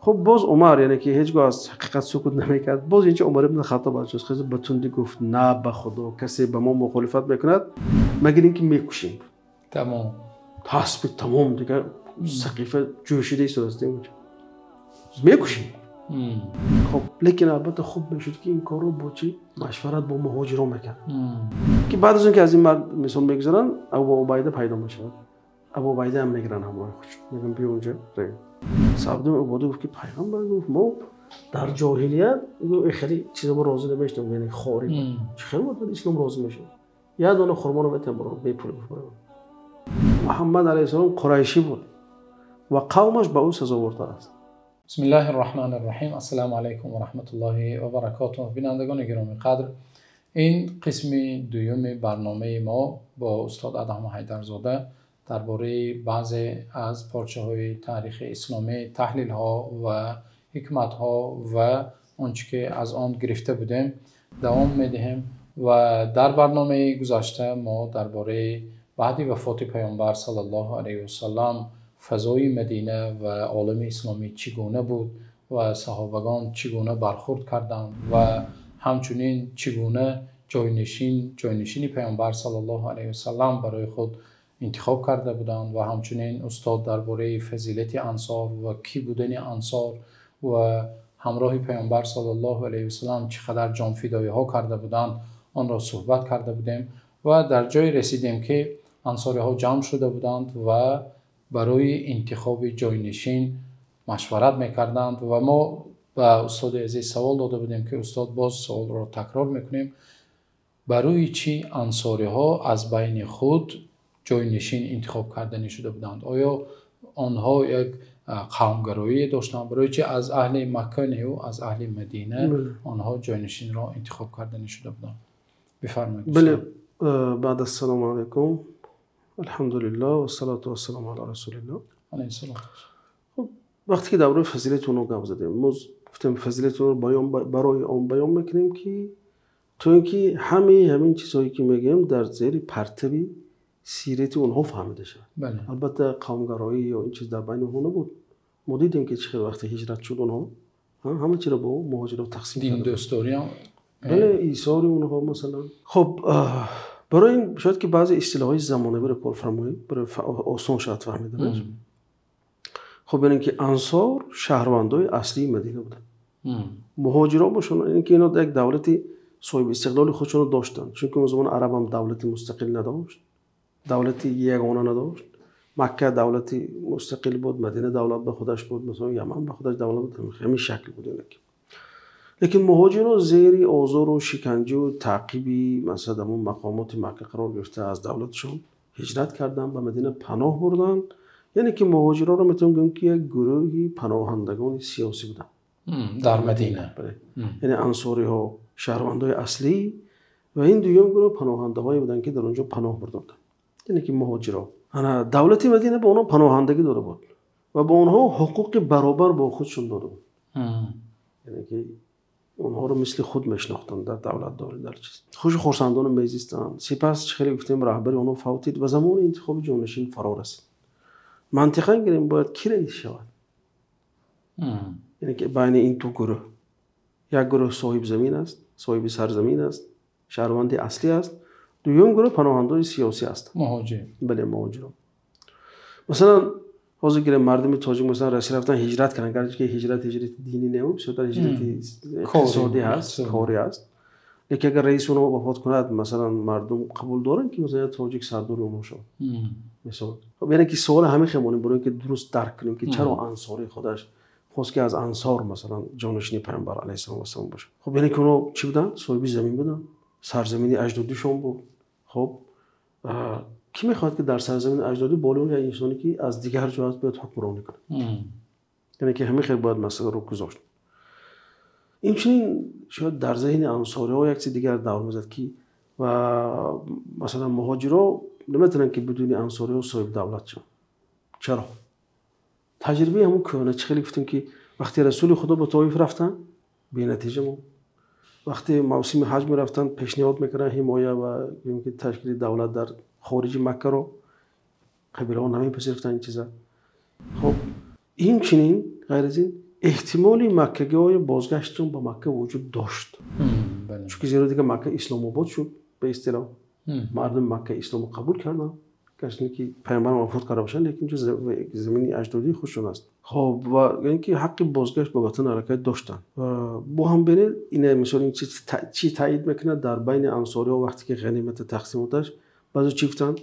Хуб, боз Умар, яъне ки ҳеҷгоҳ аз ҳақиқат сукут намекард. Боз инҷо Умар ибн Хаттоб аз ҷояш хест, ба тундӣ гуфт: на, ба Худо, касе ба мо мухолифат мекунад, магар инки мекушем. Тамом. Тасбит тамом, дигар сақифа ҷӯшида истодааст онҷо. Мекушем. Хуб, лекин албатта хуб мешуд, ки ин корро бо чӣ? Машварат бо муҳоҷирон мекард. Ки баъд аз он ки аз ин мард мисол мегузаранд, Абу Убайда пайдо мешавад. Абу Убайда ҳам мегиранд ҳамроҳи худшон. Мегӯянд: биё онҷо. Саъд ибн Убода гуфт, ки пайғамбар гуфт, мо дар ҷоҳилият хеле чиза мо розӣ намешудем, яъне хорӣ. Чӣ хеле мо дар ислом розӣ мешавем? Як дона хурморо метавон баро бепул, гуфт. Муҳаммад алайҳиссалом қурайшӣ буд ва қавмаш ба ӯ сазовортар аст. Бисмиллаҳи рраҳмани рраҳим. Ассалому алайкум ва раҳматуллоҳи ва баракотуҳ. Бинандагони гиромӣ қадр, ин қисми дуюми барномаи мо бо устод Адҳам Ҳайдарзода дар бораи баъзе аз порчаҳои таърихи исломӣ, таҳлилҳо ва ҳикматҳо ва он чӣ ки аз он гирифта будем, давом медиҳем. Ва дар барномаи гузашта мо дар бораи баъди вафоти Паёмбар саллаллоҳу алайҳи васаллам фазои Мадина ва олами исломӣ чӣ гуна буд ва саҳобагон чӣ гуна бархӯрд карданд ва ҳамчунин чӣ гуна ҷойнишини Паёмбар саллаллоҳу алайҳи васаллам барои худ интихоб карда буданд ва ҳамчунин устод дар бораи фазилати ансор ва кӣ будани ансор ва ҳамроҳи Паёмбар саллаллоҳу алайҳи васаллам чӣ қадар ҷонфидоиҳо карда буданд, онро суҳбат карда будем ва дар ҷое расидем, ки ансориҳо ҷамъ шуда буданд ва барои интихоби ҷойнишин машварат мекарданд. Ва мо ба устоди азиз савол дода будем, ки устод, боз саволро такрор мекунем: барои чӣ ансориҳо аз байни худ ҷойнишин интихоб карданӣ шуда буданд? Оё онҳо як қавмгароӣ доштанд? Барои чӣ аз аҳли Макка неву аз аҳли Мадина онҳо ҷойнишинро интихоб карданӣ шуда буданд? Бифармоед. Бале, баъд ассалому алайкум, алҳамдулиллоҳ вассалоту вассалому ала расулиллоҳ. Хуб, вақте ки дар бораи фазилати онҳо гап задем, мо гуфтем, фазилати онҳо барои он баён мекунем, ки то ин ки ҳамаи ҳамин чизҳое ки мегӯем, дар зери партави сирати онҳо фаҳмида шавад. Албатта, қавмгароӣ ё ин чиз дар байни онҳо набуд. Мо дидем, ки чӣ хел вақте ҳиҷрат шуд, онҳо ҳама чиро бо муҳоҷирот тақсим карданд. Диндӯсториам. Бале, исори онҳо масалан. Хуб, барои ин шояд ки баъзе истилоҳҳои замонавиро кор фармоем, барои осон шавад фаҳмиданаш. Хуб, яъне ки ансор шаҳрвандои аслии Мадина буданд. Муҳоҷирон бошанд, яъне ки инҳо як давлати соҳиби истиқлоли худшонро доштанд, чунки он замон араб ҳам давлати мустақил надошт, давлати ягона надошт. Макка давлати мустақил буд, Мадина давлат ба худаш буд, масалан, Яман ба худаш давлат буд. Ҳамин шакл буд. Лекин муҳоҷирон зери озору шиканҷу таъқиби, масалан, ҳамон мақомоти Макка қарор гирифта, аз давлатшон ҳиҷрат карданд, ба Мадина паноҳ бурданд. Яъне ки муҳоҷиронро метавон гӯем, ки як гурӯҳи паноҳандагони сиёсӣ буданд дар Мадина. Яъне ансориҳо шаҳрвандои аслӣ ва ин дуюм гурӯҳ паноҳандаҳое буданд, ки дар он ҷо паноҳ бурда буданд, яъне ки муҳоҷирон. Ана давлати Мадина ба онҳо паноҳандагӣ дода буд ва ба онҳо ҳуқуқи баробар бо худшон дода буд, яъне ки онҳоро мисли худ мешинохтанд дар давлатдорӣ, дар чиз. Хушу хурсандона мезистанд. Сипас, чӣ хеле гуфтем, раҳбари онҳо фавтид ва замони интихоби ҷонишин фаро расид. Мантиқан гирем, бояд кӣ раис шавад? Яъне ки байни ин ду гурӯҳ, як гурӯҳ соҳиби замин аст, соҳиби сарзамин аст, шаҳрванди аслӣ аст, дуюм гурӯҳ паноҳандаҳои сиёсӣ ҳастанд. Муҳоҷир. Бале, муҳоҷирон. Масалан, ҳозир гирем, мардуми тоҷик, масалан, Россия рафтан, ҳиҷрат карданд. Гарчи ки ҳиҷрат ҳиҷрати динӣ не, бисёртар ҳиҷрати иқтисодӣ ҳаст, корӣ аст, лекин агар раиси онҳо вафот кунад, масалан, мардум қабул доранд, ки масалан, тоҷик сардори онҳо шавад, мисол? Хуб, яъне ки суоли ҳамин хел монем, барои ин ки дуруст дарк кунем, ки чаро ансори худаш хост, ки аз ансор, масалан, ҷонишини Пайғамбар алайҳиссалом вассалом бошад. Хуб, яъне ки онҳо чӣ буданд? Соҳиби замин буданд, сарзамини аҷдодишон буд. Хуб, кӣ мехоҳад, ки дар сарзамини аҷдодӣ болои он як инсоне, ки аз дигар ҷо аст, бояд ҳукмронӣ кунад? Яъне ки ҳамин хел бояд масъаларо гузошт. Инчунин шояд дар зеҳни ансориҳо як чизи дигар давр мезад, ки ва масалан, муҳоҷиро наметавонанд, ки бидуни ансориҳо соҳиби давлат шаванд. Чаро? Таҷрибаи ҳамон кӯҳна. Чӣ хеле гуфтем, ки вақте Расули Худо ба Тоиф рафтанд, бенатиҷа монд. Вақте мавсими ҳаҷ мерафтанд, пешниҳод мекарданд ҳимоя ва ки ташкили давлат дар хориҷи Маккаро, қабилаҳо намепазируфтанд ин чиза. Хуб, инчунин ғайр аз ин Эҳтимоли маккагиҳои бозгаштшон ба Макка вуҷуд дошт. Чунки зеро дигар Макка исломобод шуд, ба истилоҳ. Мардуми Макка исломро қабул карданд. Гарчанде ки пайғамбар вафот карда бошанд, лекин инҷо замини аҷдодии худшон аст. Хоб, ва яъне ки ҳаққи бозгашт ба ватан аллакай доштанд. Бо ҳам бинед, ин мисол ин чӣ таъйид мекунад дар байни ансориҳо вақте ки ғанимата тақсим оташ, баъзеҳо чӣ гуфтанд?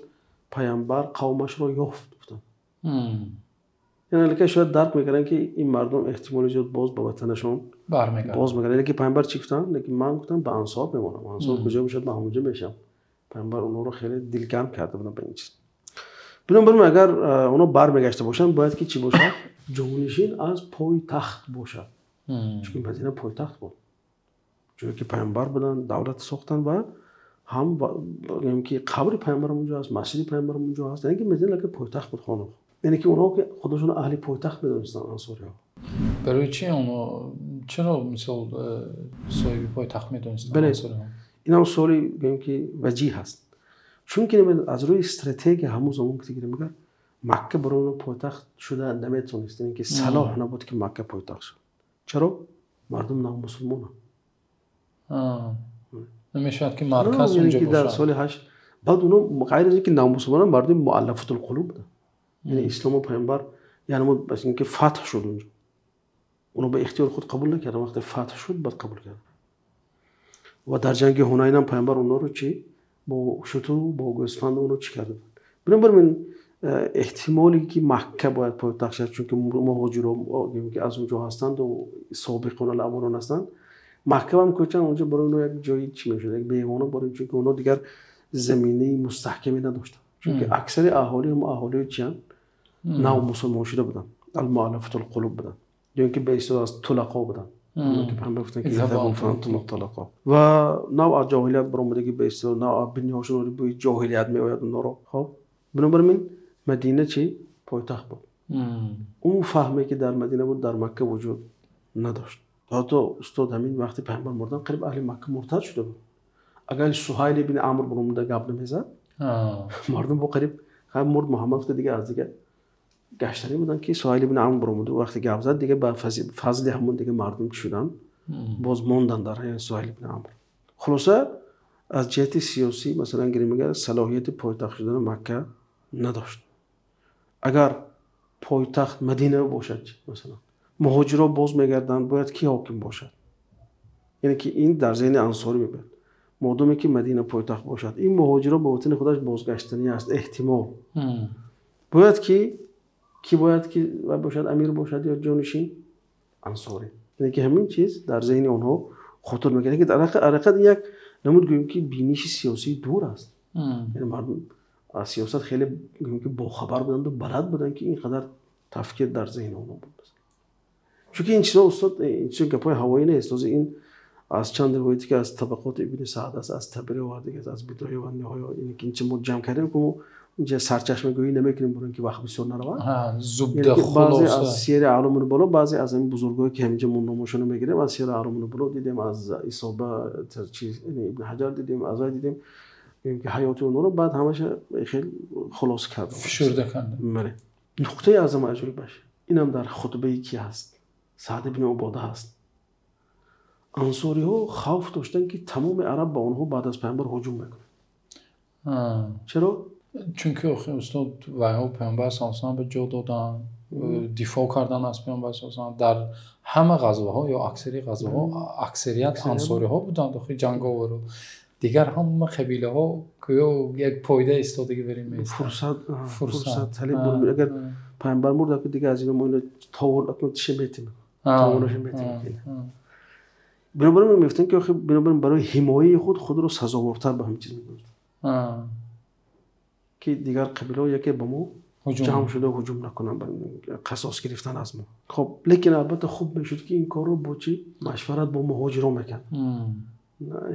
Пайғамбар қавмашро ёфт, гуфтанд. Яъне аллакай шояд дарк мекарданд, ки ин мардум эҳтимоли зиёд боз ба ватанашон боз мегарданд. Лекин пайғамбар чӣ гуфтанд? Лекин ман гуфтам ба ансор мемонам. Ансор куҷо бошад, ман ҳамонҷо мешавам. Пайғамбар онҳоро хеле дилгарм карда буданд ба ин чиз. Бинобар ин агар онҳо бармегашта бошанд, бояд ки чӣ бошад? Ҷонишин аз пойтахт бошад. Чунки Мадина пойтахт буд. Ҷое ки пайғамбар буданд, давлат сохтанд ва ҳам ки қабри пайғамбар онҷо аст, масҷиди пайғамбар онҷо аст. Яъне ки Мадина аллакай пойтахт буд хонум. Яъне ки онҳо ки худашонро аҳли пойтахт медонистанд ансориҳо. Барои чӣ онҳо чаро мисол соҳиби пойтахт медонистанд ансориҳо? Ин ҳам суоли гӯем ки ваҷиҳ аст. Чунки аз рӯи стратегия ҳамон замон ки дигар мегӯяд, Макка барои онҳо пойтахт шуда наметавонист, яъне ки салоҳ набуд ки Макка пойтахт шуд. Чаро? Мардум навмусулмонанд. Намешавад ки марказ онҷо бошад. Дар соли 8 баъд онҳо ғайр аз ин ки навмусулмонанд, мардуми муаллафатул қулуб буданд. Яъне ислому пайғамбар, яъне мо бас ин ки фатҳ шуд онҷо. Онҳо ба ихтиёри худ қабул накарданд, вақте фатҳ шуд баъд қабул карданд. Ва дар ҷанги Ҳунайн ҳам пайғамбар онҳоро чӣ? Бо шутур, бо гӯсфанд онҳо чӣ карда буд? Бинобар ин эҳтимоле ки Макка бояд пойтахт шавад, чунки муҳоҷиро ки аз онҷо ҳастанд ва собиқун ал-аввалун ҳастанд, Макка ҳам кӯчанд, онҷо барои онҳо як ҷои чӣ мешуд? Як бегона барои, чунки онҳо дигар заминаи мустаҳкаме надоштанд. Чунки аксари аҳолӣ ҳам аҳолии чиянд? Нав мусулмон шуда буданд, ал-муаллафатул қулуб буданд, ё ин ки ба истилоҳ аз тулақо буданд. Ва нав аз ҷоҳилият баромадагӣ ба истилоҳ, нав аз бинёҳошон бӯи ҷоҳилият меояд онҳоро. Хоб, бинобар ин Мадина чӣ? Пойтахт буд. Он фаҳме ки дар Мадина буд дар Макка вуҷуд надошт. Ҳатто устод ҳамин вақти пайғамбар мурдан қариб аҳли Макка муртад шуда буд. Агар Суҳайл ибни Амр баромада гап намезад, мардум бо қариб мурд Муҳаммад гуфта дигар аз дигар гаштанӣ буданд ки Суҳайл ибни Амр баромада вақте гап зад дигар ба фазли ҳамон дигар мардум чӣ шуданд? Боз монданд дар Суҳайл ибни Амр. Хулоса аз ҷиҳати сиёсӣ масалан гирем агар салоҳияти пойтахт шудани Макка надошт. Агар пойтахт Мадина бошад масалан, муҳоҷиро боз мегарданд, бояд ки ҳоким бошад? Яъне ки ин дар зеҳни ансорӣ мебояд. Модоме ки Мадина пойтахт бошад, ин муҳоҷиро ба ватани худаш бозгаштанӣ аст эҳтимол. Бояд ки ки бояд ки бошад, амир бошад ё ҷонишин? Ансорӣ. Яъне ки ҳамин чиз дар зеҳни онҳо хотир мекунад, ки дар ҳақиқат як намуд гӯем ки биниши сиёсии дур аст. Яъне мардум аз сиёсат хеле гӯем ки бохабар буданд ва балад буданд ки ин қадар тафкир дар зеҳни онҳо буд. Чунки ин чизҳо устод, ин чизҳо гапҳои ҳавоӣ нест. Ҳозир ин аз чанд ривояте ки аз табақоти ибни Саъд аст, аз Табарӣ оварда аст, аз Бидоя ва Ниҳоя, ин ки ин чиз мо ҷамъ кардем, ки мо инҷа сарчашмагӯӣ намекунем, барои ин ки вақт бисёр наравад. Зубда баъзе аз Сияри Аълом ан-Нубало, баъзе аз ҳамин бузургҳое ки ҳаминҷа мо номашонро мегирем, аз Сияри Аълом ан-Нубало дидем, аз Исоба ибни Ҳаҷар дидем, аз вай дидем, ки ҳаёти онҳоро баъд ҳамаша хеле хулоса кардам. Фишурда кардам. Бале. Нуқтаи аъзам аҷоибаш инам дар хутбае ки ҳаст, Саъд ибни Убода ҳаст. Ансориҳо хавф доштанд ки тамоми араб ба онҳо баъд аз пайғамбар ҳуҷум мекунад. Чаро? Чунки устод вайҳо пайғамбар саллаллоҳу алайҳи васаллам ба ҷо доданд, дифоъ карданд аз пайғамбар саллаллоҳу алайҳи васаллам. Дар ҳама ғазваҳо ё аксари ғазваҳо аксарият ансориҳо буданд, охи ҷанговару дигар ҳама қабилаҳо гӯё як пойда истодагӣ бар ин меистанд. Фурсат талиб буд. Агар пайғамбар мурд, дигар аз ино мо ино товон тиша метимем, товонаша метимем. Бинобар ин мегуфтанд ки охи бинобар ин барои ҳимояи худ худро сазовортар ба ҳамин чиз медонистанд, ки дигар қабилаҳо яке ба мо ҷамъ шуда ҳуҷум накунанд, қасос гирифтан аз мо. Хоб, лекин албатта хуб мешуд ки ин корро бо чӣ? Машварат бо муҳоҷирон мекард.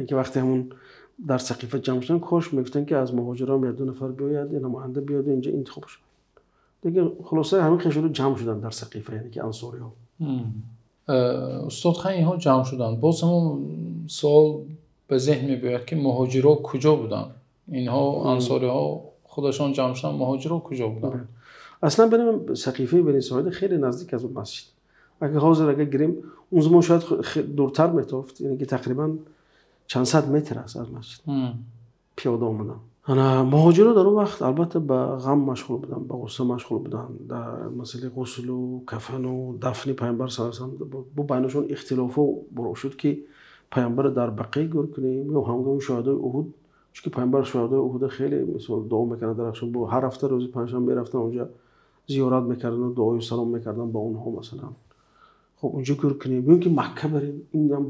Ки вақте ҳамон дар Сақифа ҷамъ шуданд, кош мегуфтанд ки аз муҳоҷирон як ду нафар биёяд, я намоянда биёяд ва инҷа интихоб шавад. Лекин хулоса ҳамин хел шуду ҷамъ шуданд дар Сақифа, яъне ки ансориҳо. Устод, хан инҳо ҷамъ шуданд. Боз ҳамон суол ба зеҳн мебиёяд ки муҳоҷиро куҷо буданд? Инҳо ансориҳо худашон ҷамъ шуданд, муҳоҷиро куҷо буданд? Аслан бинем Сақифаи Бани Соида хеле наздик аз он масҷид. Агар ҳозир агар гирем, он замон шояд дуртар метофт, яъне ки тақрибан чанд сад метр аст аз масҷид. Пиёда омадан. Муҳоҷирон дар он вақт албатта ба ғам машғул буданд, ба ғусса машғул буданд, дар масъалаи ғусл ва кафан ва дафни паёмбар саллаллоҳу алайҳи васаллам бо байнашон ихтилофҳо барои шуд, ки паёмбарро дар Бақеъ гӯр кунем ё ҳамгоми шуҳадои Уҳуд, чунки паёмбар шуҳадои Уҳудро хеле масалан дуо мекарданд, дар ҳаққашон ҳар ҳафта рӯзи панҷшанбе мерафтанд онҷо зиёрат мекарданд ва дуои салом мекарданд ба онҳо масалан. Хуб онҷо гӯр кунем ё инки Макка барем, ин ҳам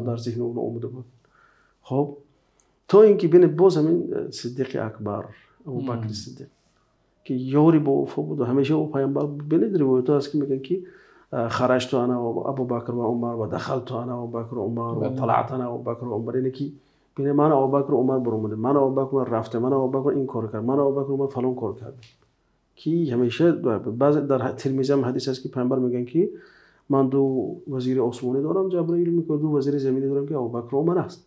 дар зеҳни онҳо омада буд. Хуб то инки бинед боз ҳамин Сиддиқи Акбар, Абубакр Сиддиқ, ки ёри бо вафо буд ва ҳамеша ӯ паёмбар буд. Бинед ривоятҳо ҳаст ки мегӯянд ки хараҷту ана ва Абубакр ва Умар ва дахалту ана ва Абубакр ва Умар ва талаъту ана Абубакр ва Умар, яъне ки бинед ман Абубакр ва Умар баромадем, ман Абубакр ва рафтем, ман Абубакр ин кор кард, ман Абубакр ва Умар фалон кор кард, ки ҳамеша баъзе дар Термизӣ ҳам ҳадис ҳаст ки паёмбар мегӯянд ки ман ду вазири осмонӣ дорам, Ҷабраил мегӯяд, ду вазири заминӣ дорам, ки Абубакр ва Умар аст.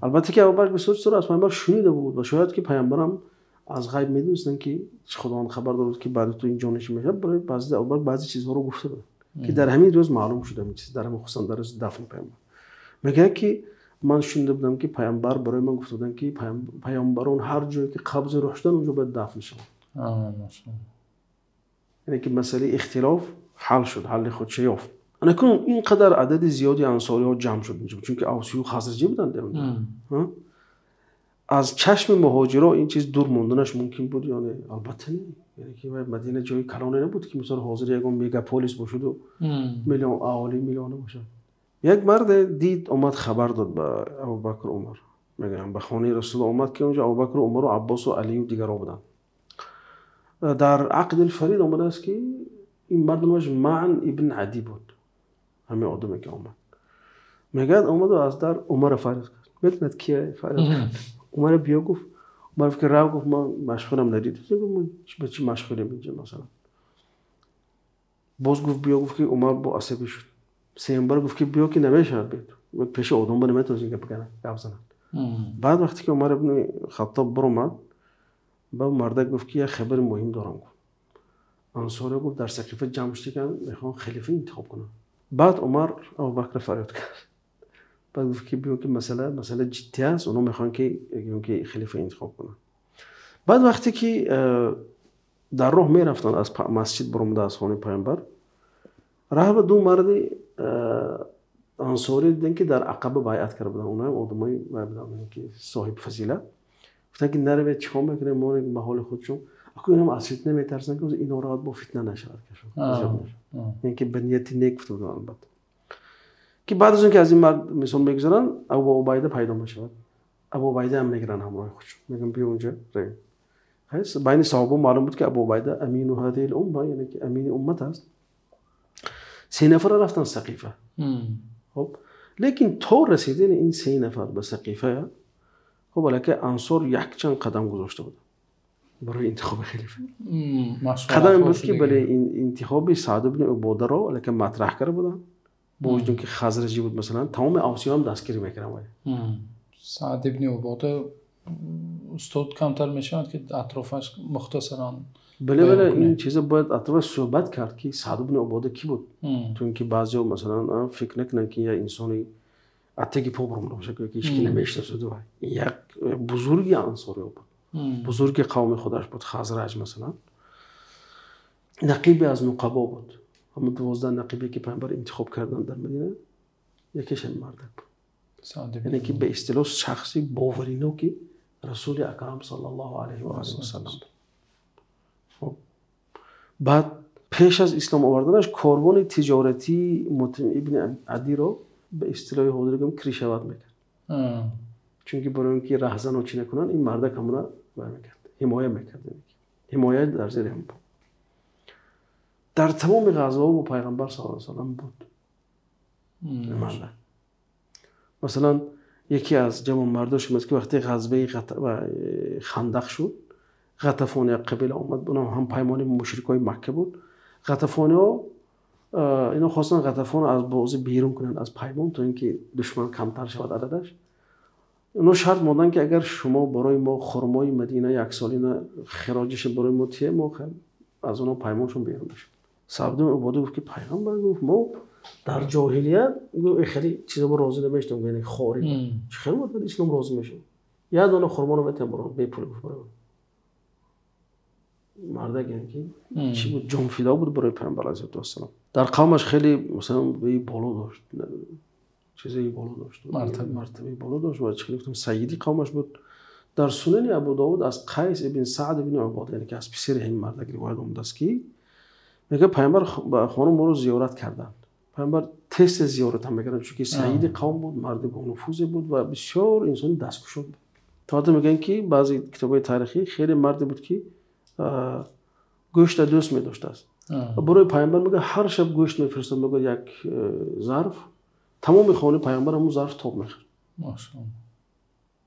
Албатта ки Абубакр бисёр чизҳоро аз паёмбар шунида буд ва шояд ки паёмбарам аз ғайб медонистанд, ки Худованд хабар дод ки баъд ту ин ҷонишин мешавад. Барои баъзе Абубакр баъзе чизҳоро гуфта буд ки дар ҳамин рӯз маълум шуд ҳамин чиз, дар ҳамин хусусан дар рӯзи дафни паёмбар. Мегӯяд ки ман шунида будам ки паёмбар барои ман гуфта буданд ки паёмбарон ҳар ҷое ки қабзи рӯҳ шуданд онҷо бояд дафн шаванд. Яъне ки масъалаи ихтилоф ҳал шуд, ҳалли худша ёфт. Акнун инқадар адади зиёди ансориҳо ҷамъ шуд, чунки авсию хазраҷӣ буданд. Аз чашми муҳоҷиро ин чиз дур монданаш мумкин буд ё не? Албатта не. Яъне ки Мадина ҷои калоне набуд ки мисол ҳозир ягон мегаполис бошад ва миллион аҳолӣ миллионе бошад. Як марде дид, омад хабар дод ба Абубакр Умар, мегӯям ба хонаи Расул омад ки онҷо Абубакр Умар ва Аббос ва Алию дигарҳо буданд. Дар Ақди Фарид омадааст ки ин мард номаш Маън ибн Адӣ буд. Ҳамин одаме ки омад. Мегӯяд омаду аз дар Умарро фарёд кард. Медонад кие фарёд кард? Умар биё гуфт. Умар гуфт ки рав, гуфт ман машғулам, надид. Гуфт ман ба чӣ машғулем инҷо масалан. Боз гуфт биё, гуфт ки Умар бо асабӣ шуд. Сеюм бор гуфт ки биё ки намешавад биё. Пеши одам наметавонист ин гап занад. Баъд вақте ки Умар ибни Хаттоб баромад, ба мардак гуфт ки як хабари муҳим дорам, гуфт. Ансориҳо гуфт дар Сақифа ҷамъ шуданд, мехоҳанд халифа интихоб кунанд. Баъд Умар Абубакрро фарёд кард. Баъд гуфт ки биё ки масъала ҷиддӣ аст, онҳо мехоҳанд ки халифа интихоб кунанд. Баъд вақте ки дар роҳ мерафтанд, аз масҷид баромада аз хонаи паёмбар, роҳ ба ду марди ансорӣ диданд ки дар Ақаба байъат карда буданд. Онҳо ҳам одамои буданд ки соҳиби фазилат. Гуфтанд ки наравед, чӣ кор мекунем, мо ба ҳоли худшон. Аку инам аз фитна метарсанд ки ино равад бо фитна нашавад, яъне ки ба нияти нек гуфта буданд албатта. Ки баъд аз он ки аз ин мард мисол мегузаранд, Абу Убайда пайдо мешавад. Абу Убайда ҳам мегиранд ҳамроҳи худшон, мегӯянд биё онҷо равем. Байни саҳоба маълум буд ки Абу Убайда амину ҳазиҳил умма, яъне ки амини уммат аст. Се нафар рафтанд Сақифа. Хуб, лекин то расидани ин се нафар ба Сақифа, хуб аллакай ансор якчанд қадам гузошта буданд барои интихоби халифа. Қадам буд ки бале интихоби Саъд ибни Убодаро аллакай матраҳ карда буданд. Бо вуҷуди он ки хазраҷӣ буд масалан, тамоми авсиҳо ҳам дастгирӣ мекарданд. Саъд ибни Убода устод камтар мешавад ки атрофаш мухтасаран. Бале, бале, ин чиза бояд атрофаш суҳбат кард ки Саъд ибни Убода кӣ буд. То ин ки баъзеҳо масалан фикр накунанд ки як инсони атаги по баромада бошад, ки ҳеҷ ки намешиносад. Як бузурги ансориҳо буд, бузурги қавми худаш буд, Хазраҷ масалан. Нақибе аз нуқабо буд. Ҳамон 12 нақибе ки паёмбар интихоб карданд дар Мадина, якеш ҳамин мардак буд. Яъне ки ба истилоҳ шахси бовариноки Расули Акрам саллаллоҳу алайҳи ва олиҳи васаллам буд. Хуб, баъд пеш аз ислом оварданаш корвони тиҷоратии Мутъим ибни Адиро ба истилоҳи ҳозир гӯем кришават мекард. Чунки барои он ки раҳзано чӣ накунанд, ин мардак ҳамона мекард, ҳимоя мекард. Ҳимоя дар зери ҳам буд. Дар тамоми ғазваҳо бо пайғамбар саллаллоҳу алайҳи васаллам буд мардак. Масалан яке аз ҷавонмардош ин аст ки вақте ғазваи Хандақ шуд, Ғатафон як қабила омад, онҳо ҳам паймони мушрикои Макка буд. Ғатафониҳо ино хостанд Ғатафонро аз бозӣ берун кунанд аз паймон, то ин ки душман камтар шавад ададаш. Онҳо шарт монданд ки агар шумо барои мо хурмои Мадина яксолина хироҷиша барои мо тие, мо аз онҳо паймоншон берун мешавем. Саъд ибн Убода гуфт ки пайғамбар гуфт мо дар ҷоҳилият хеле чизо розӣ намешудем, яъне хорӣ. Чӣ хеле мо дар ислом розӣ мешавем? Як дона хурмо наметавонам барам бепул гуфт барам. Мардак яъне ки чӣ буд, ҷонфидо буд барои пайғамбар алайҳиссалоту вассалом. Дар қавмаш хеле масалан боло дошт, чизаи боло дошт, мартабаи боло дошт ва чӣ хеле гуфтам сайиди қавмаш буд. Дар Сунани Абу Довуд аз Қайс ибн Саъд ибн Убода, яъне ки аз писари ҳамин мардак ривоят омадааст ки мегӯяд пайғамбар ба хонаи моро зиёрат карданд. Пайғамбар тез тез зиёрат ҳам мекарданд, чунки сайиди қавм буд, марди бонуфузе буд ва бисёр инсони дасткушод буд. То ҳатто мегӯянд ки баъзе китобҳои таърихӣ хеле марде буд ки гӯшта дӯст медоштааст. Ва барои пайғамбар мегӯяд ҳар шаб гӯшт мефиристод, мегӯяд як зарф, тамоми хонаи пайғамбар ҳамон зарф тоб мехӯрд. Машааллоҳ.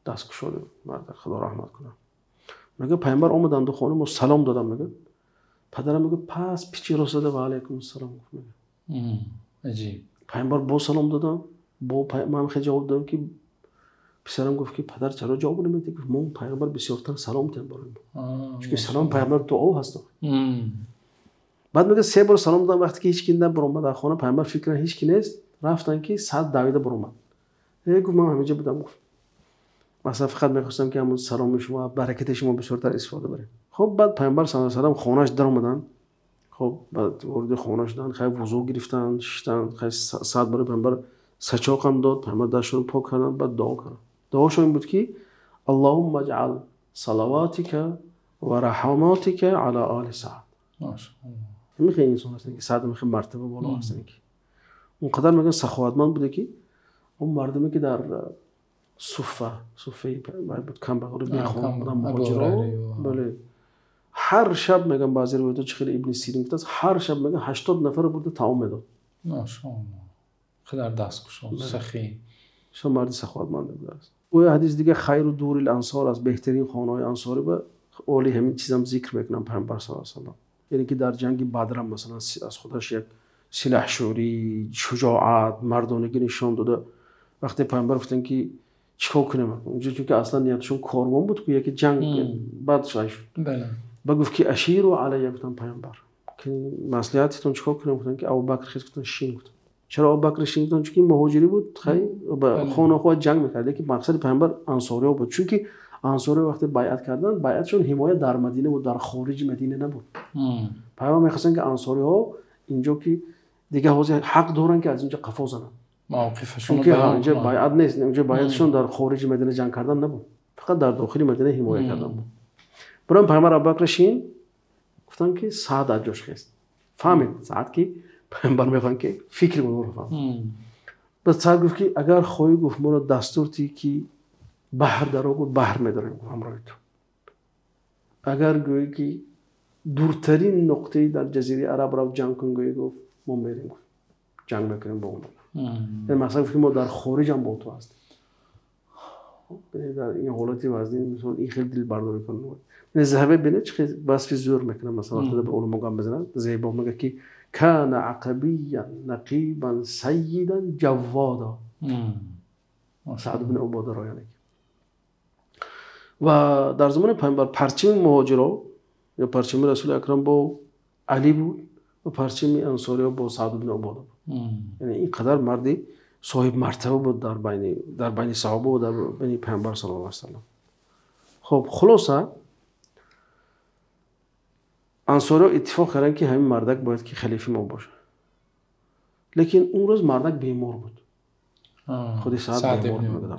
Дасткушод мард, Худо раҳмат кунад. Мегӯяд пайғамбар омаданд ду хона, мо салом додам, мегӯяд. Падарам мегӯяд пас пичи рост зада ва алайкум ассалом гуфт, мегӯяд. Аҷиб. Пайғамбар бо салом додам, бо ман хеле ҷавоб додам ки писарам гуфт ки падар чаро ҷавоб намедиҳӣ? Гуфт мо пайғамбар бисёртар салом диҳем барои мо. Чунки салом пайғамбар дуо ҳаст. Баъд мегӯяд се бор салом додам, вақте ки ҳеҷ ки набаромад дар хона, пайғамбар фикр кард ҳеҷ ки нест, рафтанд ки Саъд давида баромад. Гуфт ман ҳаминҷо будам, гуфт масалан фақат мехостам ки ҳамон саломи шумо, баракати шумо бисёртар истифода барем. Хоб баъд пайғамбар саллаллоҳу алайҳи васаллам хонааш даромаданд. Хоб баъд вориди хона шуданд, хай вузӯ гирифтанд, шиштанд, хай Саъд барои пайғамбар сачоқ ҳам дод, пайғамбар дастшонро пок карданд, баъд дуо карданд. Дуошон ин буд ки Аллоҳумма аҷъал салаватика ва раҳматика ала оли Саъд. Машааллоҳ. Ҳамин хеле инсон ҳастанд ки Саъд хеле мартаба боло ҳастанд ки он қадар мегӯянд саховатманд буда ки он мардуме ки дар суффа, суффаи буд, камбағал бехона буданд, муҳоҷиро, бале, ҳар шаб мегӯянд баъзе ривоятҳо чӣ хеле Ибни Сирин гуфтааст, ҳар шаб мегӯянд 80 нафарро бурда таом медод. Машааллоҳ. Қадар дасткушод, сахӣ. Шо марди саховатманд будааст. Ӯ як ҳадиси дига хайру дурил ансор аст, беҳтарин хонаҳои ансорӣ ба оли ҳамин чизам зикр мекунам пайғамбар саллаллоҳу алайҳи васаллам. Яъне ки дар ҷанги Бадр ҳам масалан аз худаш як силаҳшӯрӣ, шуҷоат, мардонагӣ нишон дода. Вақте пайғамбар гуфтанд ки чикор кунем? Унҷо чунки аслан ниятшон корвон буд, ки яке ҷанг баъд шуд. Ба гуфт ки аширу алайя, гуфтанд пайғамбар. Ки маслиҳатитон чикор кунем? Гуфтанд ки Абубакр хез, гуфтанд шин, гуфтанд. Чаро Абубакр шин гуфтанд? Чунки муҳоҷирӣ буд, хай ба хона худ ҷанг мекард, лекин мақсади пайғамбар ансориҳо буд. Чунки ансориҳо вақте байъат карданд, байъатшон ҳимоя дар Мадина буд, дар хориҷи Мадина набуд. Пайғамбар мехостанд ки ансориҳо инҷо ки дигар ҳозир ҳақ доранд ки аз инҷо қафо зананд. Мавқифашонро чунки инҷо байъат нест, инҷо байъатшон дар хориҷи Мадина ҷанг кардан набуд, фақат дар дохили Мадина ҳимоя кардан буд. Барои пайғамбар Абубакр шин гуфтанд ки Саъд аз ҷош хест. Фаҳмид Саъд ки пайғамбар мехоҳанд ки фикри онҳоро фаҳмад. Баъд Саъд гуфт ки агар хоҳӣ, гуфт моро дастур тӣ ки баҳр даро, гуфт баҳр медорем ҳамроҳи ту. Агар гӯӣ ки дуртарин нуқтаи дар ҷазираи Араб рав ҷанг кун, гӯӣ, гуфт мо мерем, гуфт ҷанг мекунем бо онҳо. Яъне мақсад гуфт ки мо дар хориҷ ҳам бо ту ҳастем. Дар ин ҳолати вазнин мисол ин хеле дилбардорӣ кунад. Заҳабӣ бинед чӣ хел васфи зӯр мекунад, масалан вақте ба уламо гап мезанад, зебо мегӯяд ки кана ақабиян нақибан сайидан ҷаввода. Саъд ибн Убодаро яъне. Ва дар замони пайғамбар парчами муҳоҷиро ё парчами Расули Акрам бо Алӣ буд ва парчами ансориҳо бо Саъд ибн Убода буд. Яъне ин қадар марди соҳиб мартаба буд дар байни саҳоба ва дар байни пайғамбар саллаллоҳу алайҳи васаллам. Хоб хулоса ансориҳо иттифоқ карданд ки ҳамин мардак бояд ки халифаи мо бошад. Лекин он рӯз мардак бемор буд. Худи Саъд бемор буд.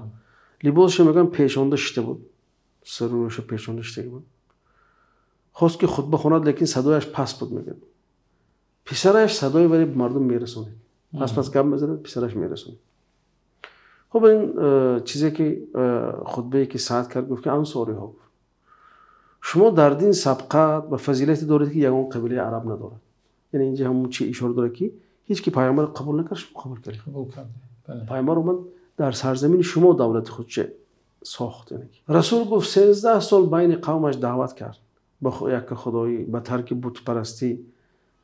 Либосашо мегӯянд пешонда шишта буд, сарӯяшо пешонда шиштагӣ буд. Хост ки хутба хонад, лекин садояш паст буд, мегӯяд. Писараш садои вале мардум мерасонид. Пас пас гап мезанад, писараш мерасонид. Хуб ин чизе ки хутбае ки Саъд кард, гуфт ки ансориҳо, шумо дар дин сабқат ва фазилате доред ки ягон қабилаи араб надорад. Яъне инҷа ҳамон чи ишора дорад ки ҳеҷ ки пайғамбарро қабул накард, шумо қабул кардед. Қабул кардед. Пайғамбар омад дар сарзамини шумо давлати худша сохт. Расул гуфт 13 сол байни қавмаш даъват кард ба якка худоӣ, ба тарки бутпарастӣ,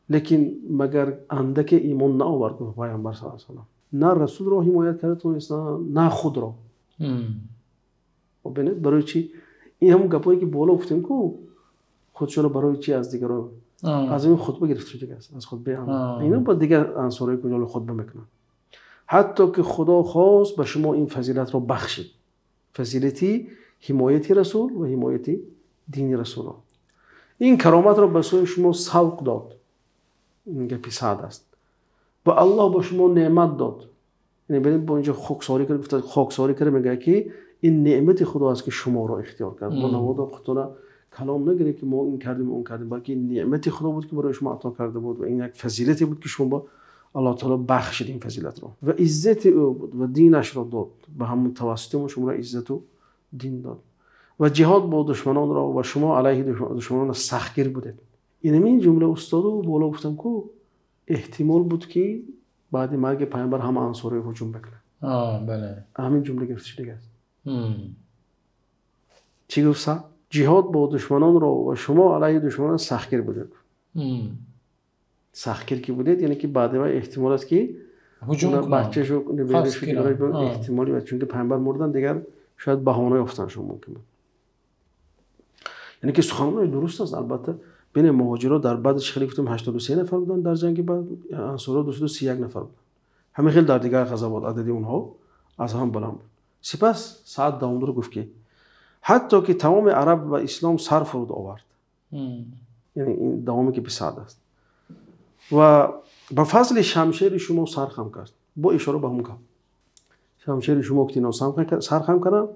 лекин магар андаке имон наовард, гуфт пайғамбар саллаллоҳу алайҳи васаллам. На расулро ҳимоят карда тонистанд, на худро. Бинед барои чи ин ҳамон гапое ки боло гуфтем ку худшонро барои чи аз дигарон. Аз ин хутба гирифта шуда аст, аз хутбаи инҳо бо дигар ансорҳое ки ҷолиб хутба мекунанд. Ҳатто ки Худо хост ба шумо ин фазилатро бахшид. Фазилати ҳимояти расул ва ҳимояти дини расулро. Ин кароматро ба сӯи шумо савқ дод. Ин гапи Саъд аст. Ва Аллоҳ ба шумо неъмат дод. Яъне бинед бо инҷо хоксорӣ кард, гуфта хоксорӣ кард, мегӯяд ки ин неъмати Худо аст ки шуморо ихтиёр кард. Бо навода худтона калом нагиред ки мо ин кардем, он кардем, балки ин неъмати Худо буд ки барои шумо ато карда буд ва ин як фазилате буд ки шумо ба Аллоҳ таоло бахшид ин фазилатро. Ва иззати ӯ буд ва динашро дод. Ба ҳамон тавассути мо шуморо иззату дин дод. Ва ҷиҳод бо душманонро ва шумо алайҳи душманон сахтгир будед. Ин ҳамин ҷумла устоду боло гуфтам ку эҳтимол буд ки баъди марги пайғамбар ҳама ансорро ҳуҷум бикунанд. Бале. Ҳамин ҷумла гирифта шудагӣ аст. Чӣ гуфт Саъд? Ҷиҳод бо душманонро ва шумо алайҳи душманон сахтгир будед. Сахтгир ки будед, яъне ки баъди вай эҳтимол аст ки бачашу наберашу эҳтимоли, чунки пайғамбар мурдан дигар шояд баҳона ёфтан шумо мумкин буд. Яъне ки суханонаш дуруст аст, албатта. Бинед, муҳоҷиро дар Бадр чӣ хеле гуфтем 83 нафар буданд дар ҷанги Бадр, ансорро 231 нафар буданд. Ҳамин хел дар дигар ғазавот адади онҳо аз ҳам баланд буд. Сипас Саъд давом дод, гуфт ки ҳатто ки тамоми араб ва ислом сар фуруд овард. Яъне ин давоме ки би Саъд аст. Ва ба фазли шамшери шумо сар хам кард. Бо ишора ба ҳамон гап. Шамшери шумо ки ино сар хам карданд,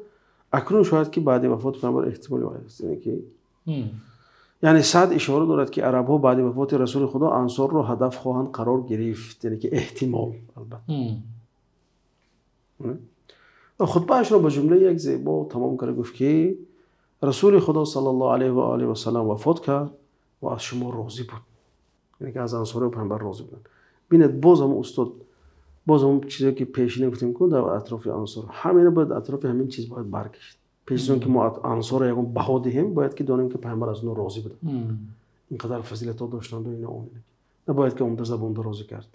акнун шояд ки баъди вафоти пайғамбар эҳтимоли вай аст. Яъне ки яъне Саъд ишора дорад ки арабҳо баъди вафоти расули Худо ансорро ҳадаф хоҳанд қарор гирифт. Яъне ки эҳтимол, албатта. Ва хутбаашро ба ҷумлаи як зебо тамом кард, гуфт ки расули Худо саллаллоҳу алайҳи ва олиҳи васаллам вафот кард ва аз шумо розӣ буд. Яъне ки аз ансорҳои пайғамбар розӣ буданд. Бинед, боз ҳам устод, боз ҳам чизе ки пешина гуфтем ку дар атрофи ансор, ҳамина бояд атрофи ҳамин чиз бояд баргашт. Пеш аз он ки мо ансорро ягон баҳо диҳем, бояд ки донем ки пайғамбар аз онҳо розӣ буданд. Ин қадар фазилатҳо доштанд ва ина он. Набояд ки омада забонда розӣ кард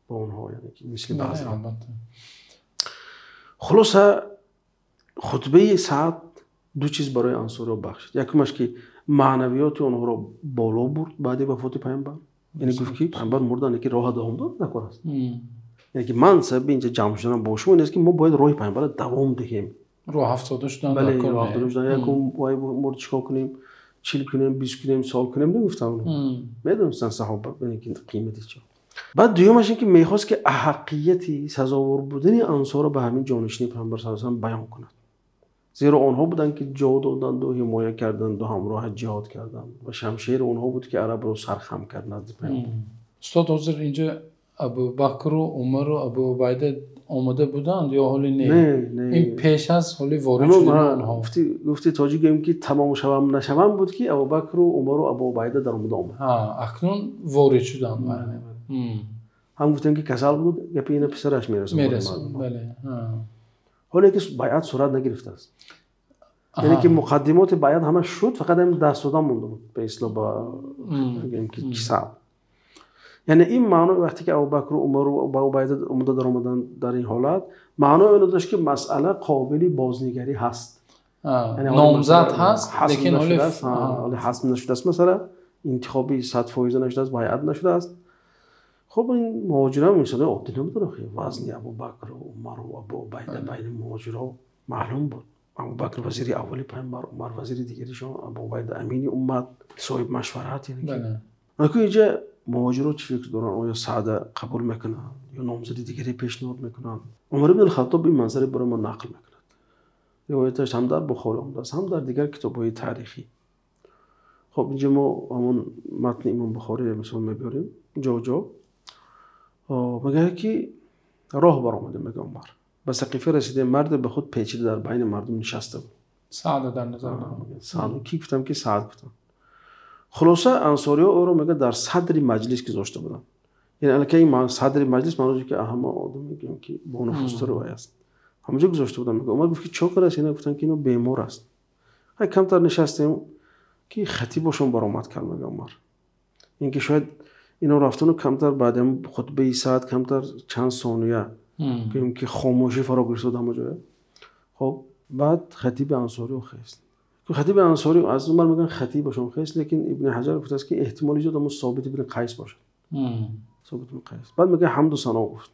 бо онҳо, яъне ки мисли баъзе. Хулоса, хутбаи Саъд ду чиз барои ансорро бахшид. Якумаш ки маънавиёти онҳоро боло бурд баъди вафоти пайғамбар. Яъне гуфт ки пайғамбар мурдан, яке роҳа давом дод, накор аст. Яъне ки ман сабаби инҷа ҷамъ шуданам бо шумо ин аст ки мо бояд роҳи пайғамбарро давом диҳем. Роҳ афтода шудан бале, дар кор роҳ афтода шудан. Якум вай мурд чикор кунем, 40 кунем, 20 кунем, сол кунем, нагуфтам онҳо. Медонистанд саҳоба, яъне ки қимати чӣ. Баъд дуюмаш ин ки мехост ки аҳаққияти сазовор будани ансорро ба ҳамин ҷонишини пайғамбар саллаллоҳу алайҳи васаллам баён кунад. Зеро онҳо буданд ки ҷо доданду ҳимоя карданду ҳамроҳа ҷиҳод карданд ва шамшери онҳо буд ки арабро сархам кард назди пайғамбар. Устод, ҳозир инҷо Абубакру Умару Абу Убайда омода буданд ё ҳоле не? Не, не. Ин пеш аз ҳоли ворид шудани онҳо. Гуфти тоҷик гӯем ки тамом шавам нашавам буд ки Абубакру Умару Абу Убайда дар омода омад. Акнун ворид шуданд. Ҳам гуфтем ки касал буд, гапи ина писараш мерасад. Мерасад, бале. Ҳоле ки байъат сурат нагирифтааст. Яъне ки муқаддимоти байъат ҳама шуд, фақат ҳамин даст додан монда буд ба истилоҳ ба гӯем ки Саъд. Яъне ин маъно вақте ки Абубакру Умару Абу Убайда омода даромаданд дар ин ҳолат, маънои онро дошт ки масъала қобили бознигарӣ ҳаст. Номзад ҳаст, лекин ҳоле ҳасм нашудааст, масъала интихоби 100% нашудааст, байъат нашудааст. Хуб, ин муҳоҷирам инсони оддӣ набуданд, охи. Вазни Абубакру Умару Абу Убайда байни муҳоҷиро маълум буд. Абубакр вазири аввали пайғамбар, Умар вазири дигаришон, Абу Убайда амини уммат, соҳиби машварат. Яъне ки аку инҷа муҳоҷиро чӣ фикр доранд? Оё Саъда қабул мекунанд ё номзади дигаре пешниҳод мекунанд? Умар ибн ал-Хаттоб ин манзаре барои мо нақл мекунад. Ривояташ ҳам дар Бухорӣ омадааст, ҳам дар дигар китобҳои таърихӣ. Хоб, инҷа мо ҳамон матни Имом Бухориро мисол мебиёрем ҷо-ҷо. Мегӯяд ки роҳ баромадем, мегӯяд Умар. Ба Сақифа расидем, марде ба худ печида дар байни мардум нишаста буд. Саъда дар назар дорам. Саъд, ки гуфтам ки Саъд гуфтам. Хулоса ансориҳо ӯро мегӯяд дар садри маҷлис гузошта буданд. Яъне аллакай ин садри маҷлис маъноаш ки ҳама одам мегӯям ки бонуфузтар вай аст. Ҳамонҷо гузошта буданд. Мегӯяд Умар гуфт ки чӣ кор аст? Инҳо гуфтанд ки ино бемор аст. Хай камтар нишастем ки хатибошон баромад кард, мегӯяд Умар. Ин ки шояд ино рафтану камтар баъд ҳам хутбаи Саъд камтар чанд сония гӯем ки хомӯшӣ фаро гирифта буд ҳама ҷоя. Хоб, баъд хатиби ансориҳо хест. Хатиби Ансорӣ аз Умар мегӯянд хатибашон хест, лекин Ибни Ҳаҷар гуфтааст, ки эҳтимоли зиёд ҳамон Собит ибни Қайс бошад. Собит ибни Қайс. Баъд мегӯяд ҳамду сано гуфт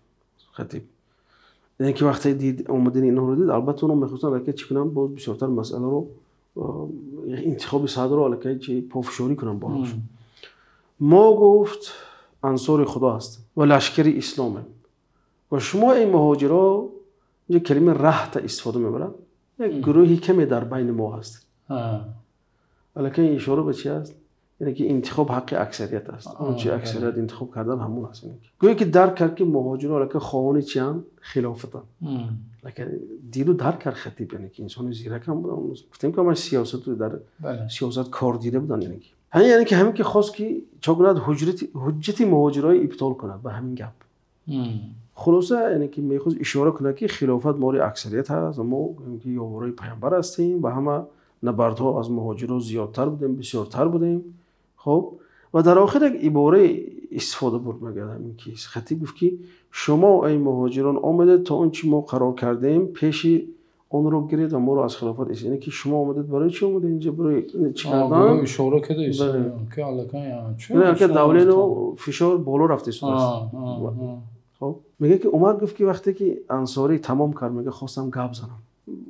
хатиб. Яъне ки вақте дид омадани инҳоро дид, албатта онҳо мехостанд аллакай чӣ кунанд, боз бисёртар масъаларо интихоби Саъдро аллакай чи пофишорӣ кунанд болош. Мо гуфт ансори Худо ҳастем ва лашкари исломем ва шумо эй муҳоҷиро, инҷо калимаи раҳта истифода мебарад, як гурӯҳи каме дар байни мо ҳастед. Аллакай ишора ба чи аст? Яъне ки интихоб ҳаққи аксарият аст. Он чи аксарият интихоб кардан ҳамон аст. Гӯё ки дарк кард, ки муҳоҷиро аллакай хоҳони чианд? Хилофатанд. Аллакай диду дарк кард хатиб, яъне ки инсони зирак ҳам буданд. Гуфтем, ки ҳамаш сиёсату дар сиёсат кор дида буданд. Яъне ки яъне ки ҳамин ки хост, ки чо кунад, ҳуҷҷати муҳоҷирои ибтол кунад ба ҳамин гап. Хулоса, яъне ки мехост ишора кунад, ки хилофат моли аксарият ҳаст ва мо ки ёварои паямбар ҳастем ва ҳама набардҳо аз муҳоҷиро зиёдтар будем, бисёртар будем. Хоб, ва дар охир як иборае истифода бурд, мегӯяд ҳамин ки хатиб гуфт, ки шумо эй муҳоҷирон омадед то он чи мо қарор кардем пеши онро гиред ва моро аз хилофат, яъне ки шумо омадед барои чӣ омадед инҷо, барои чӣ кардан? Ишора карда ки аллакай давлену фишор боло рафта истодааст. Хоб, мегӯяд, ки Умар гуфт, ки вақте ки Ансорӣ тамом кард, мегӯяд, хостам гап занам,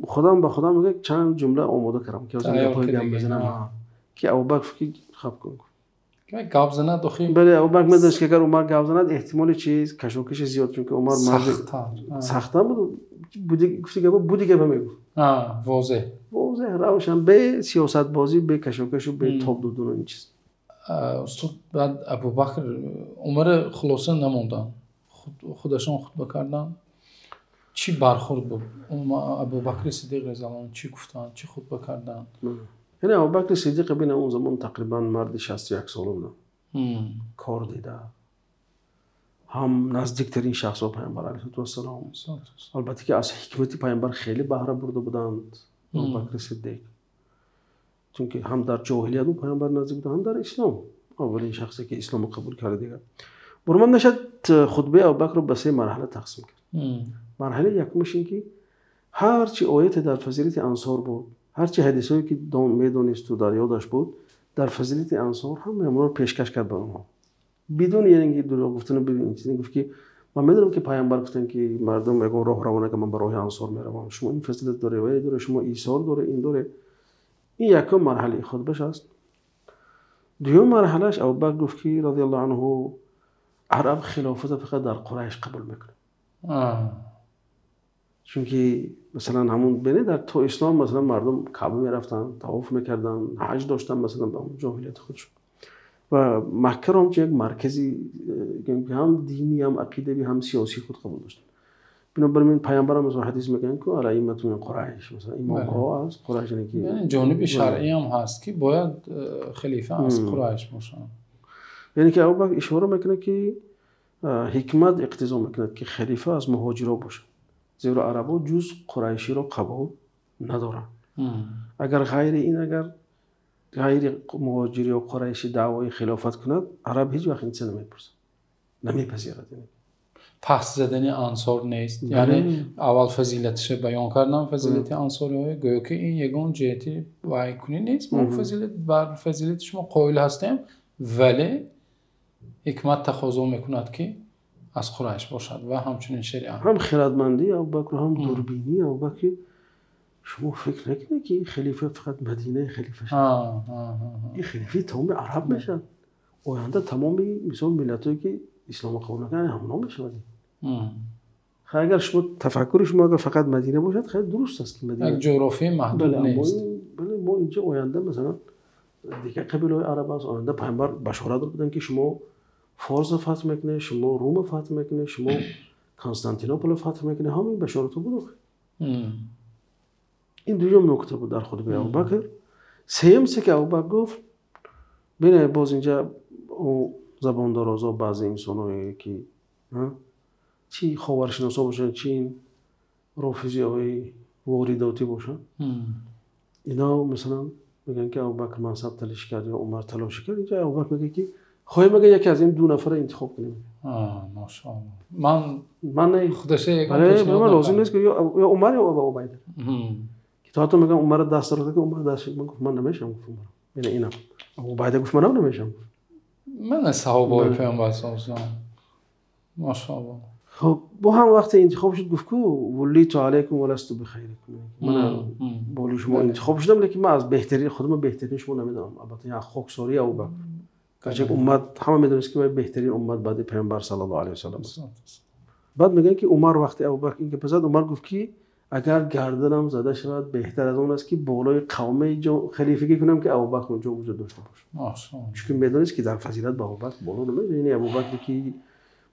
худам ба худам мегӯяд чанд ҷумла омода кардам, ки гап бизанам, ки Абубакр гуфт, ки хаб кун. Гап занад охи. Бале, Абубакр медонист, ки агар Умар гап занад, эҳтимоли чиз кашокаши зиёд, чунки Умар марди сахтам буд, гуфти гапа буди гапа мегуфт. Возеҳ. Возеҳ, равшан, бе сиёсатбозӣ, бе кашокашу, бе тоб додану ин чиз. Устод, баъд Абубакр Умара хулоса намонданд, худашон хутба карданд. Чӣ бархӯрд буд? Абубакри Сидиқ разияллоҳу анҳу чӣ гуфтанд, чӣ хутба карданд? Яъне Абубакри Сидиқ бин он замон тақрибан марди 61 сола буданд, кор дида, ҳам наздиктарин шахс ба Паямбар алайҳиссалоту вассалом. Албатта ки аз ҳикмати Паямбар хеле баҳра бурда буданд Абубакри Сиддиқ, чунки ҳам дар ҷоҳилият бо Паямбар наздик буд, ҳам дар ислом аввалин шахсе ки исломро қабул карда. Дигар бурман нашад, хутбаи Абубакрро ба се марҳала тақсим кард. Марҳалаи якумаш ин ки ҳарчи ояте дар фазилати ансор буд, ҳарчи ҳадисҳое ки медонисту дар ёдаш буд дар фазилати ансор, ҳамаи онро пешкаш кард ба онҳо, бидуни яъне ки дурӯғ гуфтану бидуни ин чиз. Гуфт, ки ман медонам, ки Паямбар гуфтанд, ки мардум ягон роҳ равона, ки ман ба роҳи ансор меравам, шумо ин фазилат доре ва доре, шумо исор доре, ин доре. Ин якум марҳалаи хутбаш аст. Дуюм марҳалааш, Абубакр гуфт, ки разияллоҳу анҳу, араб хилофата фақат дар Қурайш қабул мекунад, чунки масалан ҳамун бинед, дар то ислом масалан мардум Каъба мерафтанд, тавоф мекарданд, ҳаҷ доштанд, масалан ба ҷоҳилияти худшон, ва Маккаро ҳамчун як маркази ҳам динӣ, ҳам ақидавӣ, ҳам сиёсии худ қабул доштанд. Бинобар ин Паямбарам масалан ҳадис мегӯянд, ки алаиммату мин Қурайш, масалан имомҳо аз Қурайш, яъне ки ҷониби шаръӣ ҳам ҳаст, ки бояд халифа аз Қурайш бошанд. Яъне ки Абубакр ишора мекунад, ки ҳикмат иқтизо мекунад, ки халифа аз муҳоҷиро бошад, зеро арабо ҷуз қурайширо қабул надоранд. Агар ғайри ин, агар ғайри муҳоҷир ё қурайшӣ даъвои хилофат кунад, араб ҳеҷ вақт ин чиза намепурсад, намепазирад. Пас задани ансор нест, яъне аввал фазилатша баён кардам, фазилати ансориҳо, гӯё ки ин ягон ҷиҳати вайкунӣ нест, мо фазилат бар фазилати шумо қоил ҳастем, вале ҳикмат тақозо мекунад, ки аз Қурайш бошад ва ҳамчунин шариат. Ҳам хирадмандии Абубакр, ҳам дурбинии Абубакр. Шумо фикр накунед, ки ин халифа фақат Мадинаи халифа шуд, ин халифаи тамоми араб мешавад оянда, тамоми мисол миллатҳое ки исломро қабул накунанд, ҳамоно мешавад. Агар шумо тафаккури шумо агар фақат Мадина бошад, хеле дуруст аст, ки Мадина як ҷуғрофияи маҳдуд нест. Бале, мо инҷо оянда масалан дигар қабилаҳои араб аст. Оянда Пайғамбар башорат дод буданд, ки шумо Форсро фатҳ мекунед, шумо Румро фатҳ мекунед, шумо Константинополро фатҳ мекунед. Ҳамин башоратҳо буд. Ин дуюм нукта буд дар хутбаи Абубакр. Сеюм чизе ки Абубакр гуфт, бине, боз инҷа забондарозо, баъзе инсоное ки чӣ ховаршиносо бошанд, чӣ ин рофизиҳои воридотӣ бошанд, ино масалан мегӯянд, ки Абубакр мансаб талошӣ кард ё Умар талошӣ кард. Инҷа Абубакр мегӯяд, ки хоҳем агар яке аз ин ду нафарро интихоб кунем. Машоалло, ман ман худаша ман лозим нест, ки ё Умар, ё Абу Убайда. Ки то ҳатто мегӯям Умарро даст дорад, ки Умар даст ман гуфт ман намешавам, гуфт Умар. Яъне инам. Абу Убайда гуфт манам намешавам. Ман саҳобаҳои Паёмбар саллаллоҳу алайҳи васаллам. Машааллоҳ. Хуб, бо ҳам вақте интихоб шуд гуфт ку вуллиту алайкум ва ласту бихайрикум. Ман болои шумо интихоб шудам, лекин ман аз беҳтарин худам беҳтарин шумо намедонам. Албатта як хоксорӣ Абубакр. Гарчи уммат ҳама медонист ки беҳтарин уммат баъди Паёмбар саллаллоҳу алайҳи васаллам аст. Баъд мегӯянд ки Умар вақте Абубакр ин гап зад, Умар гуфт ки агар гарданам зада шавад беҳтар аз он аст ки болои қавме халифагӣ кунам ки Абубакр онҷо вуҷуд дошта бошад. Чунки медонист ки дар фазилат ба Абубакр боло намеравад. Яъне Абубакре ки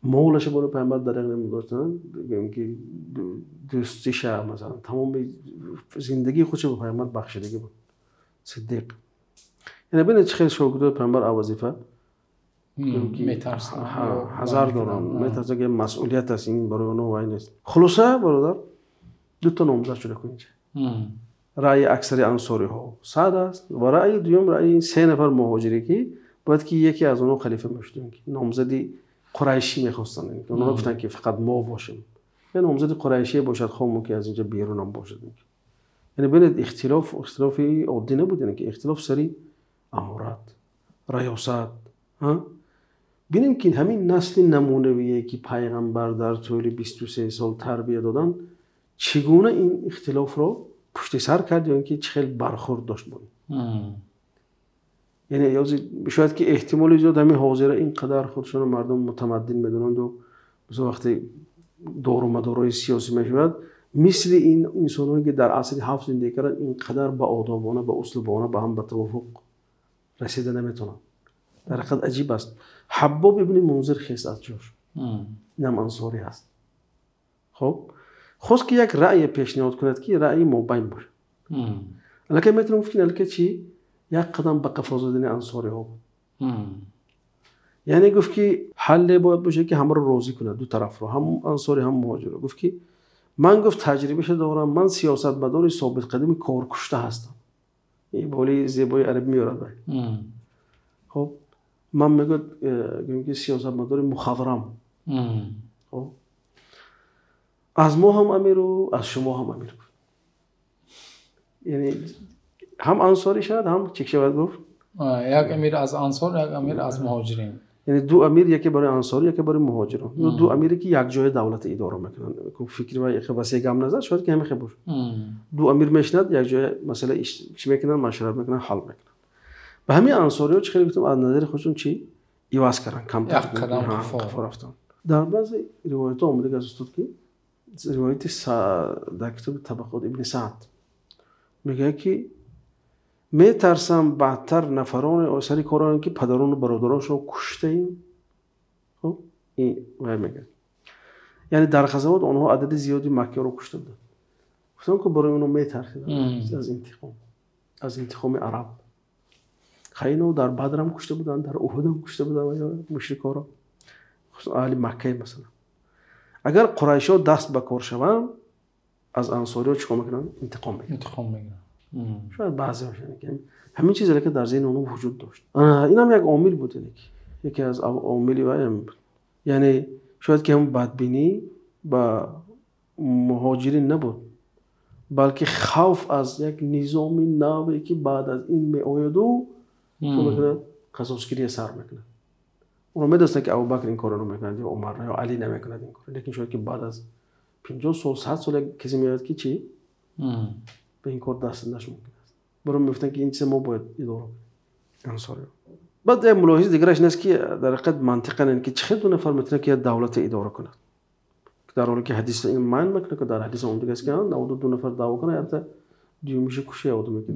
молаша болои Паёмбар дариғ намедоштанд, ки дӯстиша масалан тамоми зиндагии худша ба Паёмбар бахшидагӣ буд. Сиддиқ. Яъне бинед чӣ хел шогирдои Паёмбар аз вазифа метарсанд, ҳазар доранд, метарсанд ки масъулият аст, ин барои онҳо вай нест. Хулоса бародар, ду та номзад шуда ку инҷа. Раъйи аксари ансориҳо Саъд аст ва раъйи дуюм раъйи се нафар муҳоҷире ки бояд ки яке аз онҳо халифа мешуд, ки номзади қурайшӣ мехостанд. Онҳо гуфтанд ки фақат мо бошем. Яъне номзади қурайшӣ бошад, хом мумкин аз инҷа берунам бошад. Яъне бинед ихтилоф ихтилофи оддӣ набуд, яъне ки ихтилоф сари аморат, раёсат. Бинем ки ҳамин насли намунавие ки пайғамбар дар тӯли 23 сол тарбия доданд, чӣ гуна ин ихтилофро пушти сар кард ё ин ки чӣ хел бархӯрд дошт бо ин. Яъне шояд ки эҳтимоли зиёд ҳамин ҳозира ин қадар худшонро мардум мутамаддин медонанд ва масалан вақте дору мадорҳои сиёсӣ мешавад, мисли ин инсонҳое ки дар асри ҳафт зиндагӣ карданд, ин қадар ба одобона, ба услубона ба ҳам ба тавофуқ расида наметавонанд. Дар ҳақиқат аҷиб аст. Ҳаббоб ибни Мунзир хест аз ҷош. Инам ансорӣ аст. Хоб хост ки як раъе пешниҳод кунад ки раъйи мобайн бошад. Аллакай метавонам гуфт ки аллакай чӣ як қадам ба қафо задани ансориҳо буд. Яъне гуфт ки ҳалле бояд бошад ки ҳамаро розӣ кунад, ду тарафро, ҳам ансорӣ ҳам муҳоҷиро. Гуфт ки ман гуфт таҷрибаша дорам, ман сиёсатмадори собитқадами коркушта ҳастам. Ин болии зебои арабӣ меорад. Хоб ман мегӯяд ки сиёсатмадори мухадрам. Хоб аз мо ҳам амиру аз шумо ҳам амир. Яъне ҳам ансорӣ шавад, ҳам чӣ шавад гуфт? Як амир аз ансор, як амир аз муҳоҷирин. Яъне ду амир, яке барои ансорӣ, яке барои муҳоҷирон. Ду амире ки як ҷоя давлата идора мекунанд. Фикри ва васеъ гам назар, шояд ки ҳамин хел бошад. Ду амир мешинад, як ҷоя масъала чӣ мекунанд, машварат мекунанд, ҳал мекунанд. Ба ҳамин ансориҳо чӣ хеле гуфтам аз назари худшон чӣ иваз карданд, камтар қафо рафтанд. Дар баъзе ривоятҳо омада аз устод ки ривояти дар китоби Табақот ибни Саъд мегӯяд ки метарсам баъдтар нафароне сари кор оянд ки падарону бародароншонро куштаем. Хуб ин вай мегӯяд. Яъне дар ғазавот онҳо адади зиёди маккиёро кушта буданд. Гуфтам ки барои онҳо метарсиданд аз интиқом, аз интиқоми араб. Хайно дар Бадрам кушта буданд, дар Уҳудам кушта буданд мушрикоро, аҳли Маккаи масалан. Агар қурайшиҳо даст ба кор шаванд, аз ансориҳо чӣ кор мекунанд? Интиқом мегиранд. Интиқом мегиранд. Шояд баъзе бошанд. Ҳамин чиз ки дар зеҳни онҳо вуҷуд дошт. Инам як омил буд, яке аз омили вай ҳам буд. Яъне шояд ки ҳам бадбинӣ ба муҳоҷирин набуд, балки хавф аз як низоми наве ки баъд аз ин меояду чӣ мекунад? Қасосгирия сар мекунад. Онҳо медонистанд ки Абубакр ин корро намекунад ё Умар ё Алӣ намекунад ин корро, лекин шояд ки баъд аз 50 сол, 100 сол як касе меояд ки чӣ ба ин кор даст заданаш мумкин аст. Барои мегуфтанд ки ин чиза мо бояд идора кунем ансориҳо. Баъд як мулоҳиза дигараш ин аст ки дар ҳақиқат мантиқан ин ки чӣ хел ду нафар метавонад ки як давлата идора кунад, дар ҳоле ки ҳадис ин майн мекунад ки дар ҳадис омадагӣ аст ки 92 нафар даъво кунад, якта дуюмиша куша як одаме ки.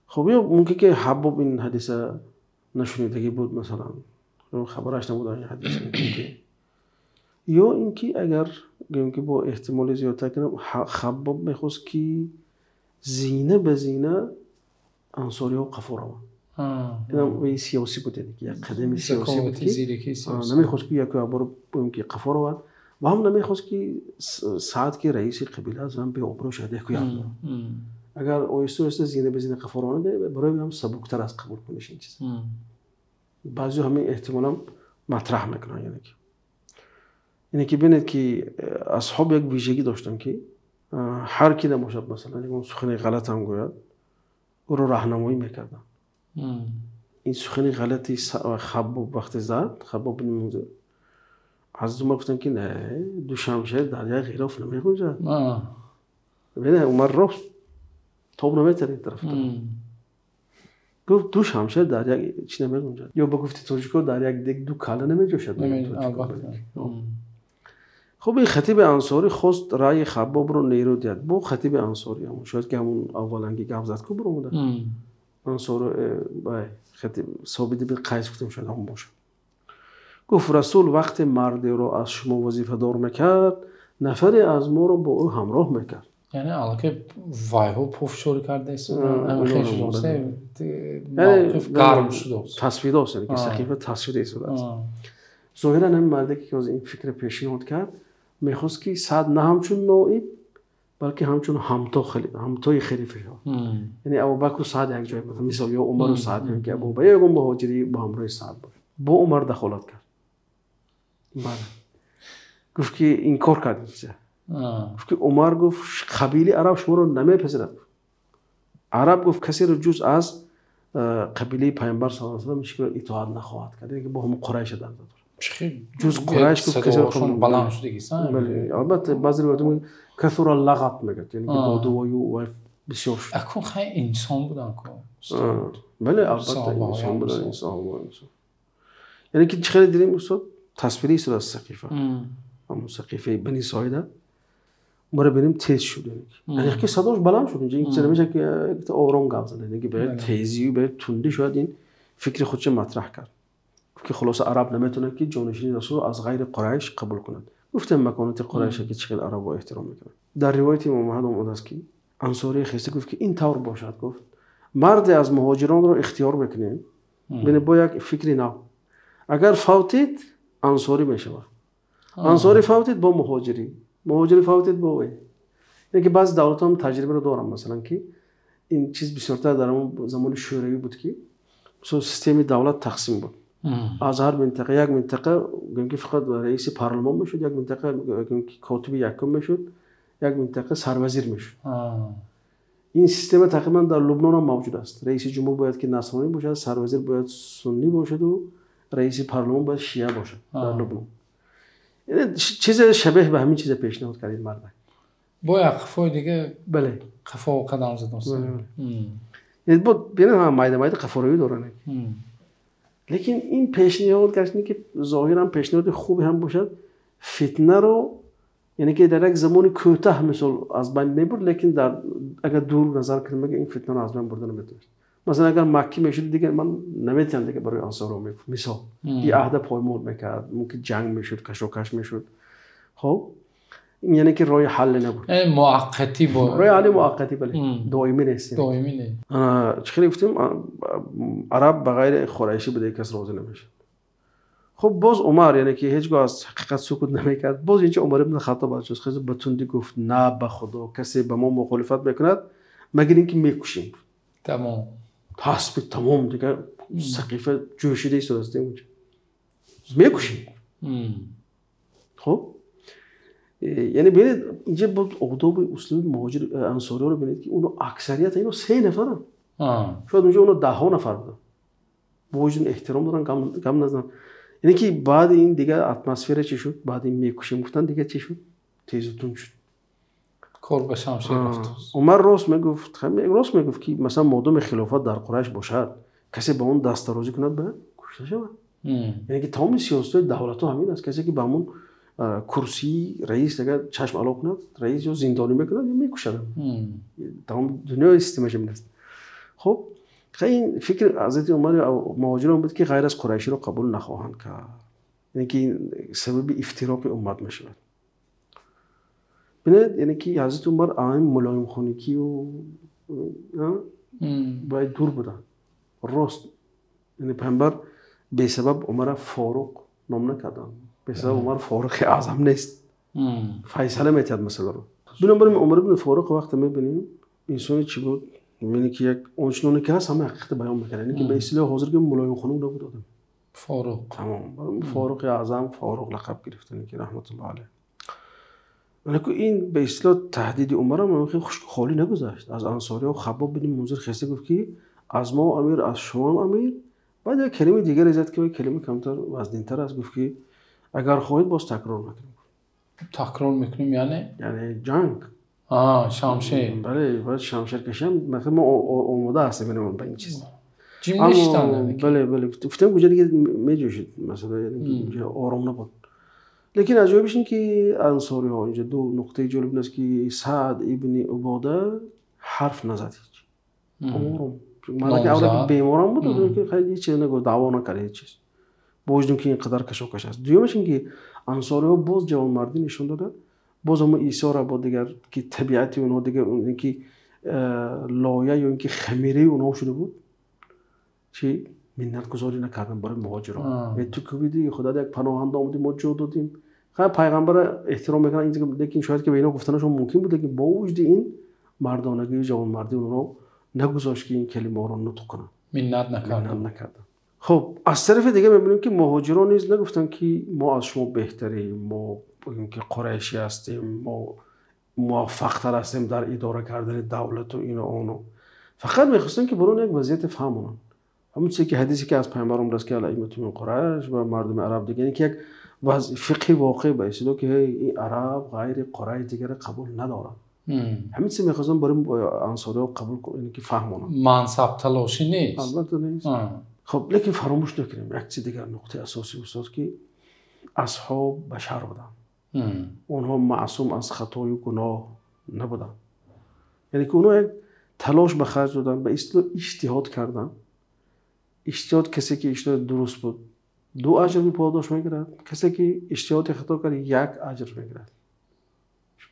Хуб ё мумкин ки Ҳаббоб ин ҳадиса нашунидагӣ буд масалан, хабараш набуд ин ҳадис, ё ин ки агар гӯем ки бо эҳтимоли зиёдтар кунам, Хаббоб мехост ки зина ба зина ансориҳо қафо раванд. Инам сиёсӣ буд, як қадами сиёсӣ буд ки намехост ки яку бор гӯем ки қафо равад ва ҳам намехост ки Саъд ки раиси қабила аст ҳам беобрӯ шавад яку як бор. Агар оҳиста оҳиста зина ба зина қафо раванд, барои ҳам сабуктар аст қабул куниш ин чиз. Баъзеҳо ҳамин эҳтимолам матраҳ мекунанд. Яъне ки бинед ки асҳоб як вижагӣ доштанд ки Ҳар ки набошад, масалан, ягон сухани ғалат ҳам гӯяд, ӯро раҳнамоӣ мекарданд. Ин сухани ғалати Хаббоб вақте зад, Хаббоб ибн Мунзир, Ҳазрати Умар гуфтанд, ки не, ду шамшер дар як ғилоф намегунҷад. Умар рост тоб наметарад ин тараф. Гуфт ду шамшер дар як чӣ намегунҷад. Ё ба гуфти тоҷико дар як дег ду калла намеҷӯшад. Хуб, ин хатиби ансорӣ хост раъйи Хаббобро нерӯ диҳад. Бо хатиби ансорӣ ҳамон шояд ки ҳамон авваланги гап зад ку биромада. Ансор хатиб Собит ибн Қайс гуфтем, шояд ҳамон бошад. Гуфт Расул вақте мардеро аз шумо вазифадор мекард, нафаре аз моро бо ӯ ҳамроҳ мекард. Яъне аллакай вайҳо пофишорӣ кардаист, мавқиф гарм шудааст. Тасвидааст, яъне ки сақифа тасвида истодааст. Зоҳиран ҳамин марде ки ин фикра пешниҳод кард, мехост ки Саъд на ҳамчун ноиб, балки ҳамчун ҳамтои халифа шавад. Яъне Абубакру Саъд як ҷой, мисол, ё Умару Саъд, ё ки Абубакр, ё ягон муҳоҷири бо ҳамроҳи Саъд бошад. Бо Умар дахолат кард. Бале. Гуфт ки инкор кард ин чиза. Гуфт ки Умар гуфт қабили араб шуморо намепазирад. Араб гуфт касеро ҷуз аз қабилаи пайғамбар саллаллоҳу алайҳи васаллам ҳеҷ киро итоат нахоҳад кард. Яъне ки бо ҳамон Қурайша дар назар дорад. Ҷуз Қурайш гуфт касеро қабул баланд шудагист. Бале, албатта баъзе ривоятҳо мегӯянд касура лағат мегӯяд, яъне ки додувою ва бисёр шуд. Акун хай инсон буданд ку. Бале, албатта инсон буданд, инсон. Яъне ки чӣ хеле дидем устод, тасвири истодааст сақифа. Ҳамон сақифаи Бани Соида. Умара бинем тез шуд. Яъне ки садош баланд шуд. Инҷа ин чиз намешавад ки якта ором гап занад. Яъне ки ба тезию ба тундӣ шояд ин фикри худша матраҳ кард. Гуфт ки хулоса араб наметавонад ки ҷонишини расулро аз ғайри Қурайш қабул кунад. Гуфтем маконати Қурайша ки чӣ хел арабро эҳтиром мекунад. Дар ривояти Имом Аҳмад омадааст ки ансории хеста гуфт ки ин тавр бошад, гуфт марде аз муҳоҷиронро ихтиёр мекунем. Бинед, бо як фикри нав. Агар фавтид, ансорӣ мешавад. Ансорӣ фавтид, бо муҳоҷирӣ. Муҳоҷирӣ фавтид, бо вай. Яъне ки баъзе давлатҳо ҳам таҷрибаро доранд, масалан ки ин чиз бисёртар дар ҳамон замони шӯравӣ буд ки мисол системаи давлат тақсим буд. Аз ҳар минтақа як минтақа гӯем ки фақат раиси парлумон мешуд, як минтақа гӯем ки котиби якум мешуд, як минтақа сарвазир мешуд. Ин система тақрибан дар Лубнон ҳам мавҷуд аст. Раиси ҷумҳур бояд ки насронӣ бошад, сарвазир бояд суннӣ бошаду раиси парлумон бояд шия бошад дар Лубнон. Чизе шабеҳ ба ҳамин чизе пешниҳод кард ин мардак. Бо як қафои дига, бале, қафо қадам задааст. Яъне бо бинед, ҳа, майда майда қафоравӣ доранд. Лекин ин пешниҳод гарчанде ки зоҳиран пешниҳоди хубе ҳам бошад, фитнаро яъне ки дар як замони кӯтаҳ мисол аз байн мебурд, лекин агар дур назар кунем, ин фитнаро аз байн бурда наметавонист. Масалан агар маккӣ мешуд, дигар ман наметавонам дигар барои ансорро мегуфт. Мисол, ин аҳда поймол мекард, мумкин ҷанг мешуд, кашокаш мешуд. Хоб, ин яъне ки роҳи ҳалле набуд. Муаққатӣ буд. Роҳи ҳалли муаққатӣ, бале, доимӣ нест. Доимӣ не. Чӣ хеле гуфтем, араб ба ғайри қурайшӣ ба дигар кас розӣ намешуд. Хуб, боз Умар, яъне ки ҳеҷ гоҳ аз ҳақиқат сукут намекард, боз инҷо Умар ибн Хаттоб аз ҷуз хез ба тундӣ гуфт: на ба Худо, касе ба мо мухолифат мекунад, магар ин ки мекушем. Тамом. Тасбит тамом, дигар сақифа ҷӯшида истодааст онҷо. Мекушем. Хуб, яъне бинед, инҷа буд одоби услуби муҳоҷир ансориёро бинед ки оно аксарият ино 3 нафаранд. Шояд онҷо оно даҳҳо нафар буданд. Бо вуҷуди эҳтиром доранд, гам назананд. Яъне ки баъди ин дигар атмосфера чӣ шуд? Баъди ин мекушем гуфтан дигар чӣ шуд? Тезу тунд шуд. Кор ба шамшер рафт. Умар рост мегуфт, рост мегуфт ки масалан модоми хилофат дар Қурайш бошад, касе ба он дастдарозӣ кунад, бояд кушта шавад. Яъне ки тамоми сиёсатҳои давлатҳо ҳамин аст. Касе ки ба ҳамон курсии раис агар чашм ало кунад, раис ё зиндонӣ мекунад ё мекушад. Тамоми дунёи системаш ҳамин аст. Хуб, ин фикр ҳазрати Умар муҳоҷирон буд ки ғайр аз қурайширо қабул нахоҳанд кард. Яъне ки сабаби ифтироқи уммат мешавад. Бинед, яъне ки ҳазрати Умар ин мулоимхоникию бояд дур буданд. Рост, яъне пайғамбар бесабаб Умарро Форуқ ном накарданд. Бесабаб Умар Форуқи аъзам нест. Файсала метиҳад масъаларо. Бинобар ин Умар ибн Форуқ вақте мебинем инсони чӣ буд? Мебинем ки як ончуноне ки ҳаст ҳама ҳақиқатро баён мекард. Яъне ки ба истилоҳи ҳозир ки мулоимхонук набуд одам. Форуқ. Тамом. Форуқи аъзам Форуқ лақаб гирифт, яъне ки раҳматуллоҳ алайҳ. Ин ба истилоҳ таҳдиди Умар ҳам хеле хушк холӣ нагузашт. Аз ансориҳо Хаббоб ибн Мунзир хеста гуфт, ки аз мо амир, аз шумо амир. Баъд як калимаи дигаре зад, ки калима камтар вазнинтар аст. Гуфт, ки агар хоҳед, боз такрор мекунем. Такрор мекунем яъне? Яъне ҷанг. Шамшер. Бале, бояд шамшер кашем. Масалан, мо омода ҳастем ба ин чиз. Ҷим нишастанд. Бале, бале. Гуфтем, куҷо дига меҷӯшид. Масалан, ором набуд. Лекин аҷоибиш ин ки ансориҳо инҷо ду нуқтаи ҷолиб ин аст, ки Саъд ибни Убода ҳарф назад ҳеҷ. Ором. Мардаки аввал беморам буд, ҳеҷ чиз нагуфт, даъво накард ҳеҷ чиз. Бо вуҷуди ки ин қадар кашокаш аст. Дуюмаш ин ки ансориҳо боз ҷавонмардӣ нишон дода, боз ҳамон Исоро бо дигар ки табиати онҳо дигар ин ки лоя ё ин ки хамираи онҳо шуда буд, чи миннатгузорӣ накарданд барои муҳоҷирон. Ту кубидӣ, худо як паноҳанда омадӣ, мо ҷо додем. Пайғамбарро эҳтиром мекунанд, лекин шояд ки ба инҳо гуфтанашон мумкин буд, лекин бо вуҷуди ин мардонагию ҷавонмардии онҳо нагузошт, ки ин калимаҳоро нутқ кунанд. Миннат накарданд. Хуб, аз тарафи дигар мебинем, ки муҳоҷирон низ нагуфтанд, ки мо аз шумо беҳтарем, мо ки қурайшӣ ҳастем, мо муваффақтар ҳастем дар идора кардани давлату ину ону. Фақат мехостанд, ки барои як вазъияте фаҳмонанд. Ҳамон чизе ки ҳадисе ки аз пайғамбар омадааст, ки алаимату мин Қурайш ва мардуми араб дигар, яъне ки як фиқҳи воқеъ ба истилоҳ, ки ин араб ғайри Қурайш дигарро қабул надорад. Ҳамин чизе мехостанд барои ансориҳо қабул яъне ки фаҳмонанд. Мансабталошӣ нест. Албатта нест. Хуб, лекин фаромӯш накунем як чизи дигар, нуқтаи асосӣ устод, ки асҳоб башар буданд. Онҳо маъсум аз хатою гуноҳ набуданд. Яъне ки онҳо як талош ба харҷ доданд, ба истилоҳ иҷтиҳод карданд. Иҷтиҳод, касе ки иҷтиҳод дуруст буд, 2 аҷр подош мегирад, касе ки иҷтиҳоди хато кард, 1 аҷр мегирад.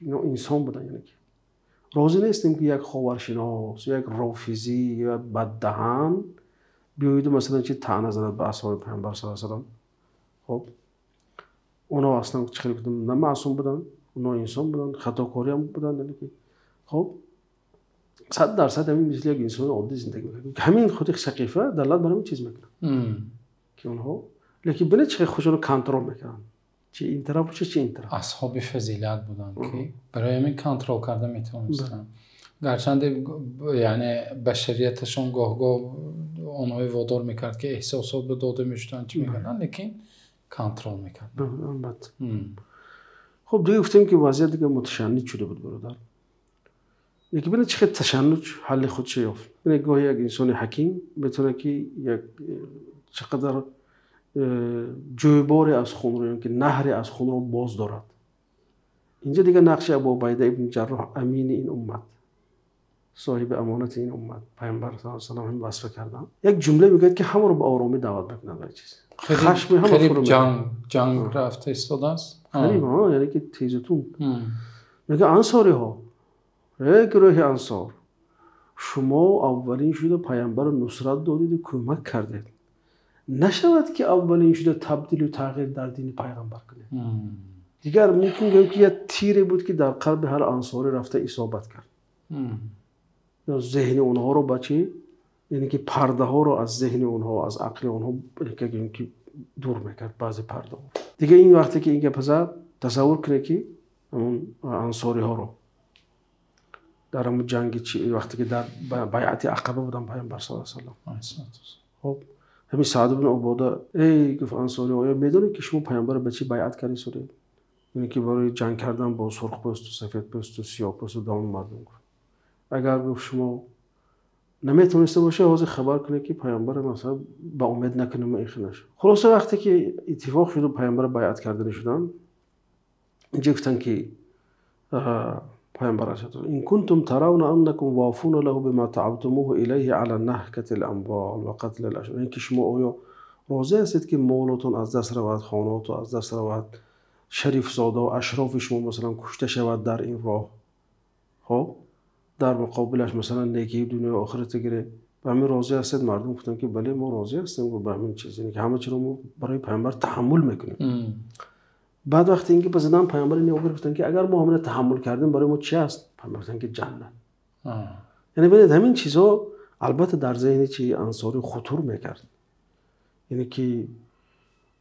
Инҳо инсон буданд. Яъне ки розӣ нестем, ки як ховаршинос, як рофизӣ ё баддаҳан биёиду масалан чи таъна занад ба асҳоби пайғамбар саллаллоҳу алайҳи васаллам. Хуб, онҳо аслан чӣ хеле гуфтам, на маъсум буданд, онҳо инсон буданд, хатокорӣ ҳам буданд. Яъне ки хуб, 100% ҳамин мисли як инсони оддӣ зиндагӣ мекард. Ҳамин худи сақифа далолат бар ҳамин чиз мекунад, ки онҳо лекин бинед чӣ хел худшонро контрол мекарданд, чи ин тараф бошад, чи ин тараф. Асҳоби фазилат буданд, ки барои ҳамин контрол карда метавонистанд. Гарчанде яъне башарияташон гоҳ-гоҳ онҳои водор мекард, ки эҳсосот ба дода мешуданд, чӣ мекарданд, лекин контрол мекарданд. Албатта. Хуб, дига гуфтем, ки вазъият дига муташанниҷ шуда буд, бародар. Лекин бинед чӣ хел ташаннуҷ ҳалли худша ёфт. Бинед, гоҳе як инсони ҳаким метавонад, ки як чӣ қадар ҷӯйборе аз хунро ё ки наҳре аз хунро боз дорад. Инҷа дигар нақши Абу Убайда ибн Ҷарроҳ, амини ин уммат, соҳиби амонати ин уммат, пайғамбар саллаллоҳу алайҳи васаллам ҳам васф карданд. Як ҷумла мегӯяд, ки ҳамаро ба оромӣ даъват мекунад ба чиз. Хашми ҳама фурӯ меравад. Ҷанг рафта истодааст. Қариб, яъне ки тезутун. Мегӯяд ансориҳо, эй гурӯҳи ансор, шумо аввалин шуда пайғамбарро нусрат додиду кӯмак кардед. Нашавад, ки аввалин шуда табдилу тағйир дар дини пайғамбар кунед. Дигар мумкин гӯем, ки як тире буд, ки дар қалби ҳар ансорӣ рафта исобат кард. Ё зеҳни онҳоро ба чӣ? Яъне ки пардаҳоро аз зеҳни онҳо, аз ақли онҳо гӯем, ки дур мекард баъзе пардаҳо. Дигар ин вақте ки ин гап зад, тасаввур кунед, ки ҳамон ансориҳоро дар ҳамон ҷанги чи, вақте ки дар байъати Ақаба буданд пайғамбар саллаллоҳу алайҳи васаллам. Хуб, ҳамин Саъд ибн Убода, эй гуфт ансориҳо, оё медонед, ки шумо пайғамбарро ба чӣ байъат кардед суред? Яъне ки барои ҷанг кардан бо сурхпӯсту сафедпӯсту сиёҳпӯсту давоми мардум гуфт. Агар гуфт шумо наметавониста бошед, ҳозир хабар кунед, ки пайғамбарро масалан ба умед накунем ва ин хел нашуд. Хулоса, вақте ки иттифоқ шуду пайғамбарро байъат карданӣ шуданд, инҷа гуфтанд, ки пайғамбар алайҳиссалом, ин кунтум таравна аннакум вофуна лаҳу бима таабтумуҳу илайҳи ала наҳкати л-амвол ва қатли л-ашрор. Яъне ки шумо оё розӣ ҳастед, ки молотон аз даст равад, хонотон аз даст равад, шарифзода ва ашрофи шумо масалан кушта шавад дар ин роҳ? Хуб, дар муқобилаш масалан некии дунё ва охират гиред. Ба ҳамин розӣ ҳастед? Мардум гуфтанд, ки бале, мо розӣ ҳастем ба ҳамин чиз, яъне ки ҳама чиро мо барои пайғамбар таҳаммул мекунем. Баъд вақте ин ки ба задан пайғамбар ин ниёгир гуфтанд, ки агар мо ҳаминро таҳаммул кардем, барои мо чи аст? Пайғамбар гуфтанд, ки ҷаннат. Яъне бинед, ҳамин чизҳо албатта дар зеҳни чи ансорӣ хутур мекард. Яъне ки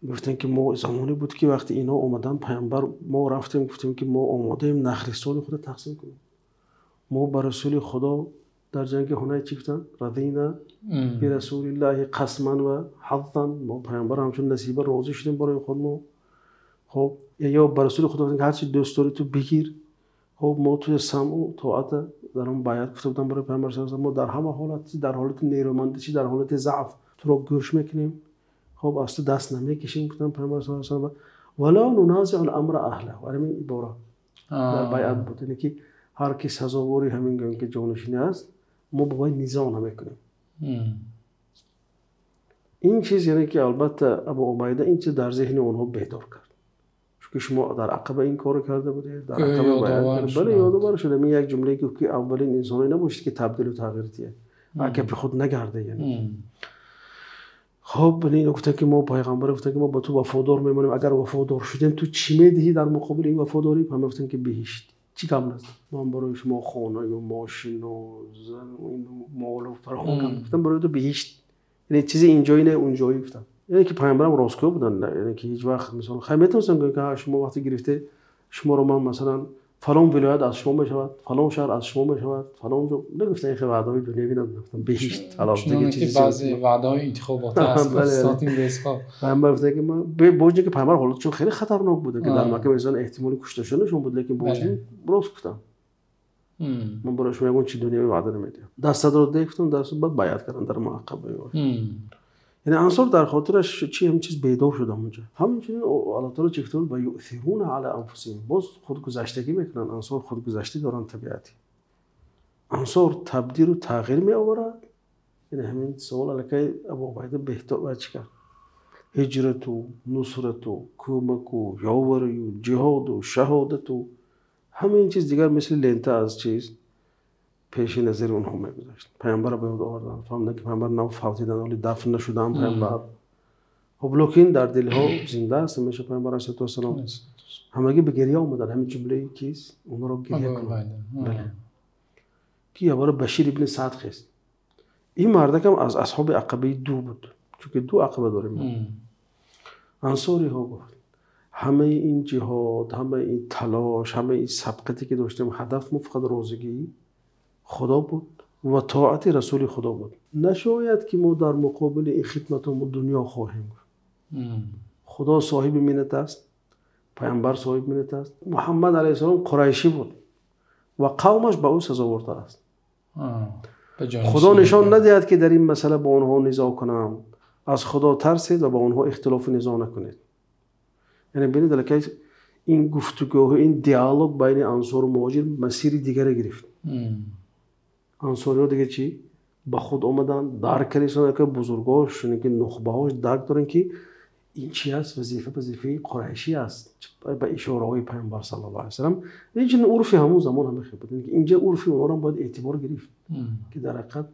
Гуфтанд ки мо замоне буд ки вақте инҳо омаданд паёмбар, мо рафтем гуфтем ки мо омодаем нахлистони худро тақсим кунем. Мо ба расули Худо дар ҷанги Ҳунайн чӣ гуфтанд? Радина би расулиллаҳи қасман ва ҳаззан. Мо паёмбар ҳамчун насиба розӣ шудем барои худ мо. Хуб ё ба расули Худо гуфтанд ҳарчи дӯст дорӣ ту бигир. Хуб мо ту самъу тоат дар он байъат гуфта будам барои паёмбар саллаллоҳу алайҳи васаллам. Мо дар ҳама ҳолат, чӣ дар ҳолати нерӯмандӣ, чӣ дар ҳолати заъф туро гӯш мекунем. Хуб аз ту даст намекашем гуфтанд паёмбар саллаллоҳу алайҳи васаллам. Ва ла нуназиъу ал-амра аҳлаҳу. Ҳамин ибора дар байъат буд, яъне ки ҳар ки сазовори ҳамин гӯем ки ҷонишинӣ аст, мо бо вай низоъ намекунем. Ин чиз яъне ки албатта Абу Убайда ин чиз дар зеҳни онҳо бедор кард. Чунки шумо дар Ақаба ин корро карда будед, дар Ақаба байъат карда. Бале, ёдовар шуд. Ҳамин як ҷумлае гуфт ки аввалин инсоне набошед ки табдилу тағйир диҳад. Гапи худ нагарда яъне. Хуб, инҳо гуфтанд ки мо пайғамбар гуфтанд ки мо ба ту вафодор мемонем. Агар вафодор шудем ту чӣ медиҳӣ дар муқобили ин вафодорӣ? Пайғамбар гуфтанд ки биҳишт. Чӣ гап нест. Ман барои шумо хона ё мошин ва зан ва мол ва фароҳам кардам. Гуфтам барои ту биҳишт. Яъне чизе инҷоӣ не, онҷоӣ гуфтам. Яъне ки пайғамбарам ростгӯ буданд, яъне ки ҳеҷ вақт мисол хай метавонистам гӯям ки шумо вақте гирифте шуморо ман масалан фалон вилоят аз шумо мешавад, фалон шаҳр аз шумо мешавад, фалон ҷо. Нагуфтам ин ваъдаҳои дунявӣ нагуфтам, биҳишт. Чунон ки баъзе ваъдаҳои интихоботӣ аст, соати рӯзҳо. Пайғамбар гуфтанд ки ман бо вуҷуди ки пайғамбар ҳолатшон хеле хатарнок буд, ки дар Макка масалан эҳтимоли кушта шуданашон буд, лекин бо вуҷуди рост гуфтам. Ман барои шумо ягон чизи дунявӣ ваъда намедиҳам. Дастадро деҳ гуфтам, даст баъд байъат карданд дар Ақаба. Яъне ансор дар хотираш чӣ ҳам чиз бедор шуд ҳамонҷо. Ҳамчунин Аллоҳ таъоло чӣ гуфта буд? Ва юъсируна ала анфусиҳим. Боз худгузаштагӣ мекунанд. Ансор худгузаштагӣ доранд табиатӣ. Ансор табдилу тағйир меоварад. Яъне ҳамин савол аллакай Абу Убайда беҳтар ва чӣ кард? Ҳиҷрату, нусрату, кӯмаку, ёварию, ҷиҳоду, шаҳодату ҳамаи ин чиз дигар мисли лента аз чиз пеши назари онҳо мегузашт. Пайғамбарро ба ёд оварданд, фаҳмиданд ки пайғамбар нав фавтиданд, ҳоло дафн нашуданд пайғамбар. Хуб лекин дар дилҳо зинда аст ҳамеша пайғамбар алайҳиссалоту вассалом. Ҳамагӣ ба гиря омаданд, ҳамин ҷумлае кист онҳоро гиря кунанд. Бале. Ки ябора Башир ибни Саъд хест. Ин мардакам аз асҳоби Ақабаи ду буд, чунки ду ақаба дорем мо. Ансориҳо гуфт ҳамаи ин ҷиҳод, ҳамаи ин талош, ҳамаи ин сабқате ки доштем, ҳадаф мо фақат розигии Худо буд ва тоати расули Худо буд. Нашояд ки мо дар муқобили ин хидматҳо дунё хоҳем. Худо соҳиби миннат аст, пайғамбар соҳиби миннат аст. Муҳаммад алайҳиссалом қурайшӣ буд ва қавмаш ба ӯ сазовортар аст. Худо нишон надиҳад ки дар ин масъала бо онҳо низоъ кунам. Аз Худо тарсед ва бо онҳо ихтилофу низоъ накунед. Яъне бинед аллакай ин гуфтугӯ, ин диалог байни ансору муҳоҷир масири дигаре гирифт. Ансориҳо дига чӣ? Ба худ омаданд, дарк карданд, ки бузургош, ки нухбаҳош дарк доранд ки ин чи аст? Вазифа вазифаи қурайшӣ аст ба ишораҳои пайғамбар саллаллоҳу алайҳи васаллам. Ин чунин урфи ҳамон замон ҳама хел буд. Инҷа урфи онҳоро бояд эътибор гирифт ки дар ҳақиқат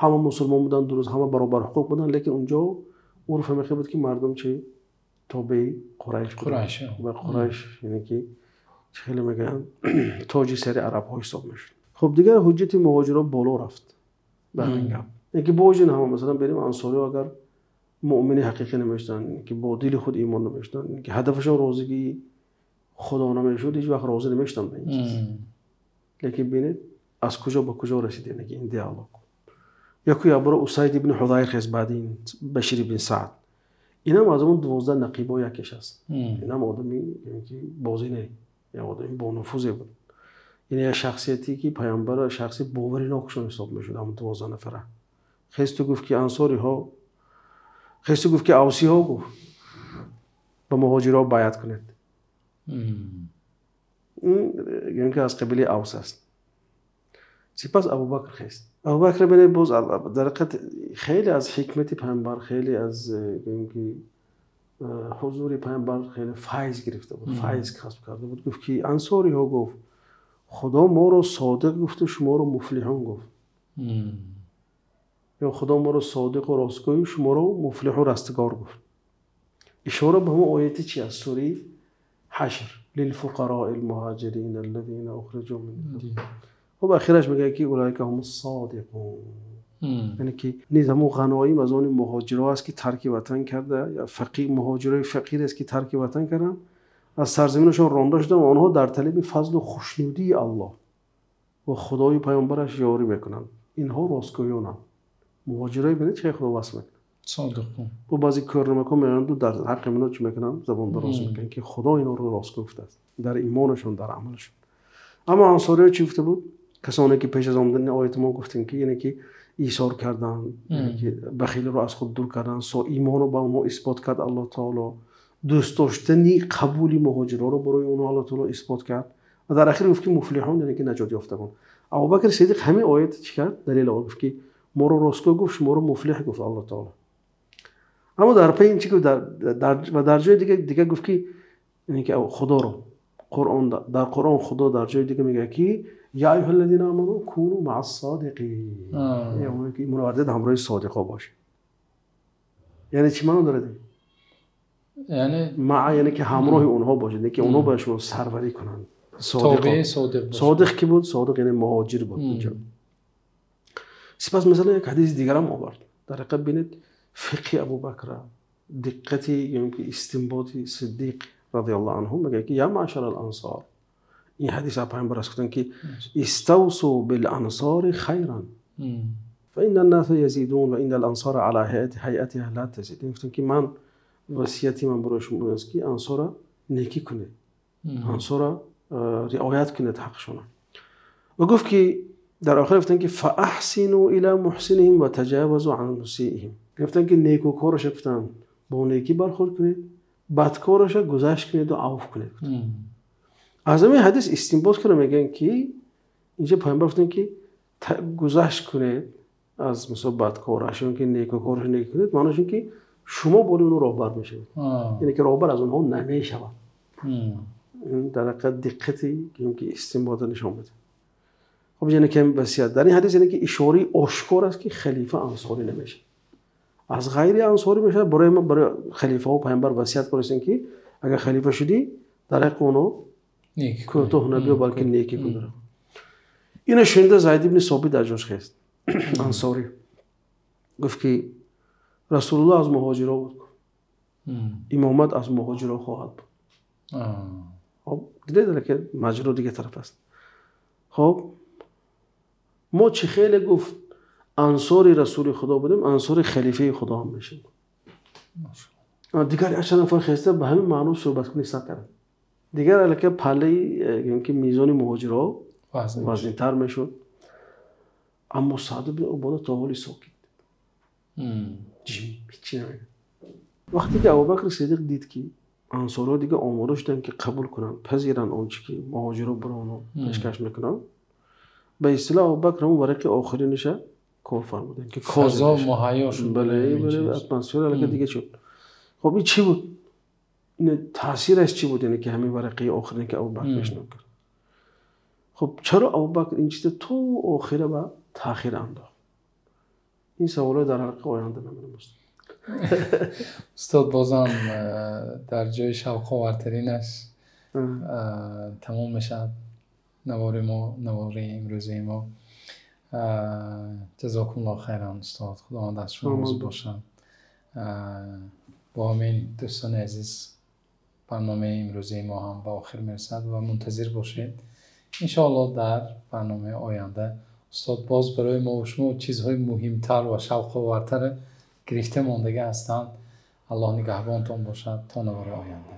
ҳама мусулмон буданд, дуруст ҳама баробар ҳуқуқ буданд, лекин унҷо урф ҳама хел буд ки мардум чи тобеи қурайш буданд. Ва қурайш яъне ки чӣ хеле мегӯянд тоҷи сари арабҳо ҳисоб мешуд. Хуб дигар ҳуҷҷати муҳоҷиро боло рафт ба ҳамин гап. Яке бо вуҷуди ҳама масалан берим ансориҳо агар муъмини ҳақиқӣ намешуданд, ки бо дили худ имон намешуданд, ки ҳадафашон розигии Худо намешуд, ҳеҷ вақт розӣ намешуданд ба ин чиз. Лекин бинед аз куҷо ба куҷо расид ин диалог. Яку якбора Усайд ибни Ҳудайр хест баъди ин Башир ибни Саъд. Инам аз он 12 нақибо якеш аст. Инам одами ки бозӣ не, як одами бонуфузе буд. Ин як шахсияте ки пайғамбар шахси боваринокшон ҳисоб мешуд ҳамон 12 нафара. Хесту гуфт ки ансориҳо, хесту гуфт ки авсиҳо гуфт ба муҳоҷирҳо байъат кунед. Ин яъне ки аз қабилаи Авс аст. Сипас Абубакр хест. Абубакр бинед боз дар ҳақиқат хеле аз ҳикмати пайғамбар, хеле аз ки ҳузури пайғамбар хеле файз гирифта буд, файз касб карда буд. Гуфт ки ансориҳо гуфт Худо моро содиқ гуфту шуморо муфлиҳон гуфт. Ё Худо моро содиқу ростгӯю шуморо муфлиҳу растгор гуфт. Ишора ба ҳамон ояти чи аст? Сураи Ҳашр. Лилфуқарои лмуҳоҷирин аллазина ухриҷу мин. Хуб ахираш мегӯяд ки улайка ҳум содиқун. Яъне ки низ ҳамон ғаноим аз они муҳоҷирҳо аст, ки тарки ватан карда, ё фақир, муҳоҷирои фақир аст, ки тарки ватан карданд, аз сарзаминашон ронда шуданд ва онҳо дар талаби фазлу хушнудии Аллоҳ ва Худои паёмбараш ёрӣ мекунанд. Инҳо ростгӯёнанд. Муҳоҷирои бинед, чӣ Худо васф мекунад. Содиқон. Бо баъзе кӯрнамакҳо меоянд дар ҳаққи инҳо чӣ мекунанд? Забон дароз мекунанд, ки Худо инҳоро ростгӯ гуфтааст дар имонашон, дар амалашон. Аммо ансориҳо чӣ гуфта буд? Касоне ки пеш аз омадани оят мо гуфтем, ки яъне ки исор кардан, яъне ки бахилро аз худ дур кардан, имонро ба онҳо исбот кард Аллоҳ таоло, дӯст доштани қабули муҳоҷироро барои онҳо Аллоҳ таоло исбот кард ва дар охир гуфт, ки муфлиҳун, яъне ки наҷот ёфтагон. Абубакр Сиддиқ ҳамин оят чӣ кард? Далел овард, гуфт, ки моро ростгӯ гуфт, шуморо муфлиҳ гуфт Аллоҳ таоло. Аммо дар пай ин чӣ гуфт? Ва дар ҷои дига гуфт, ки яъне ки Худоро Қуръон, дар Қуръон Худо дар ҷои дига мегӯяд, ки я айюҳаллазина аману куну маъас содиқин, яъне ки имон овардед, ҳамроҳи содиқо бошед. Яъне чӣ маъно дорад? Яъне маъ, яъне ки ҳамроҳи онҳо бошед, яъне ки онҳо бояд шумо сарварӣ кунанд. Тобеи содиқ бошед. Содиқ ки буд? Содиқ яъне муҳоҷир буд инҷо. Сипас масалан як ҳадиси дигарам овард. Дар ҳақиқат бинед фиқҳи Абубакра, диққати ё ки истинботи Сиддиқ радиаллоҳу анҳу, мегӯяд, ки я маъшар ал-ансор, ин ҳадис аз паёмбар аст, гуфтанд, ки иставсу бил-ансори хайран фа инна ан-наса язидун ва инна ал-ансора ала ҳайатиҳа ла тазид. Гуфтанд, ки ман васияти ман барои шумо аст, ки ансора некӣ кунед, ансора риоят кунед ҳақшона. Ва гуфт, ки дар охир гуфтанд, ки фаахсину ила муҳсиниҳим ва таҷавазу ан мусииҳим. Гуфтанд, ки некукораша гуфтанд бо некӣ бархӯрд кунед, бадкораша гузашт кунед ва авф кунед. Аз ҳамин ҳадис истинбот карда мегӯянд, ки инҷо паёмбар гуфтанд, ки гузашт кунед аз мисол бадкораш ё ки некукораша некӣ кунед, маънош ин ки шумо бори онҳо роҳбар мешавед, яъне ки роҳбар аз онҳо намешавад. Дар ҳақиқат диққати ки истинботро нишон медиҳад. Хоб, яъне ки васият дар ин ҳадис, яъне ки ишораи ошкор аст, ки халифа ансорӣ намешавад, аз ғайри ансорӣ мешавад. Барои ма, барои халифаҳо паёмбар васият кардастанд, ки агар халифа шудӣ, дар ҳаққи онҳо кӯтоҳ набиё, балки некӣ кун. Ина шунида Зайд ибни Собит дар ҷош хест, ансорӣ, гуфт, ки Расулуллоҳ аз муҳоҷиро буд, имомат аз муҳоҷиро хоҳад буд. Хоб, дидед, ки маҷро дига тараф аст. Хоб, мо чӣ хеле гуфт ансори расули Худо будем, ансори халифаи Худо ҳам мешем. Дигар якчанд нафар хеста ба ҳамин маъно суҳбаткунӣ сар карданд. Дигар аллакай паллаи ки мизони муҳоҷирҳо вазнинтар мешуд. Аммо Саъд ибни Убода то ҳоли сокит, ҷим, ҳечи намегӯяд. Вақте ки Абубакр Сиддиқ дид, ки ансорҳо дига омода шуданд, ки қабул кунанд, пазиранд он чи ки муҳоҷиро барои онҳо пешкаш мекунанд, ба истилоҳ Абубакр ҳамон варақи охириниша кор фармуданд, ки фазо муҳайё шуд. Бале, бале, атмосфера аллакай дига шуд. Хоб, ин чӣ буд? Ин таъсираш чӣ буд, яъне ки ҳамин варақаи охирине, ки Абубакр пешниҳод кард? Хоб, чаро Абубакр ин чиза то охира ба таъхир андохт? Ин саволҳо дар ҳалқаи оянда мемонам, устод. Устод, бозам дар ҷои шавқовартаринаш тамом мешавад навори мо, навори имрӯзаи мо. Ҷазокумуллоҳ хайран, устод, Худованд аз шумо розӣ бошад. Бо ҳамин, дӯстони азиз, барномаи имрӯзаи мо ҳам ба охир мерасад ва мунтазир бошед, иншоаллоҳ, дар барномаи оянда устод боз барои мо шумо чизҳои муҳимтар ва шавқовартар гирифта мондагӣ ҳастанд. Аллоҳ нигаҳбонтон бошад то навори оянда.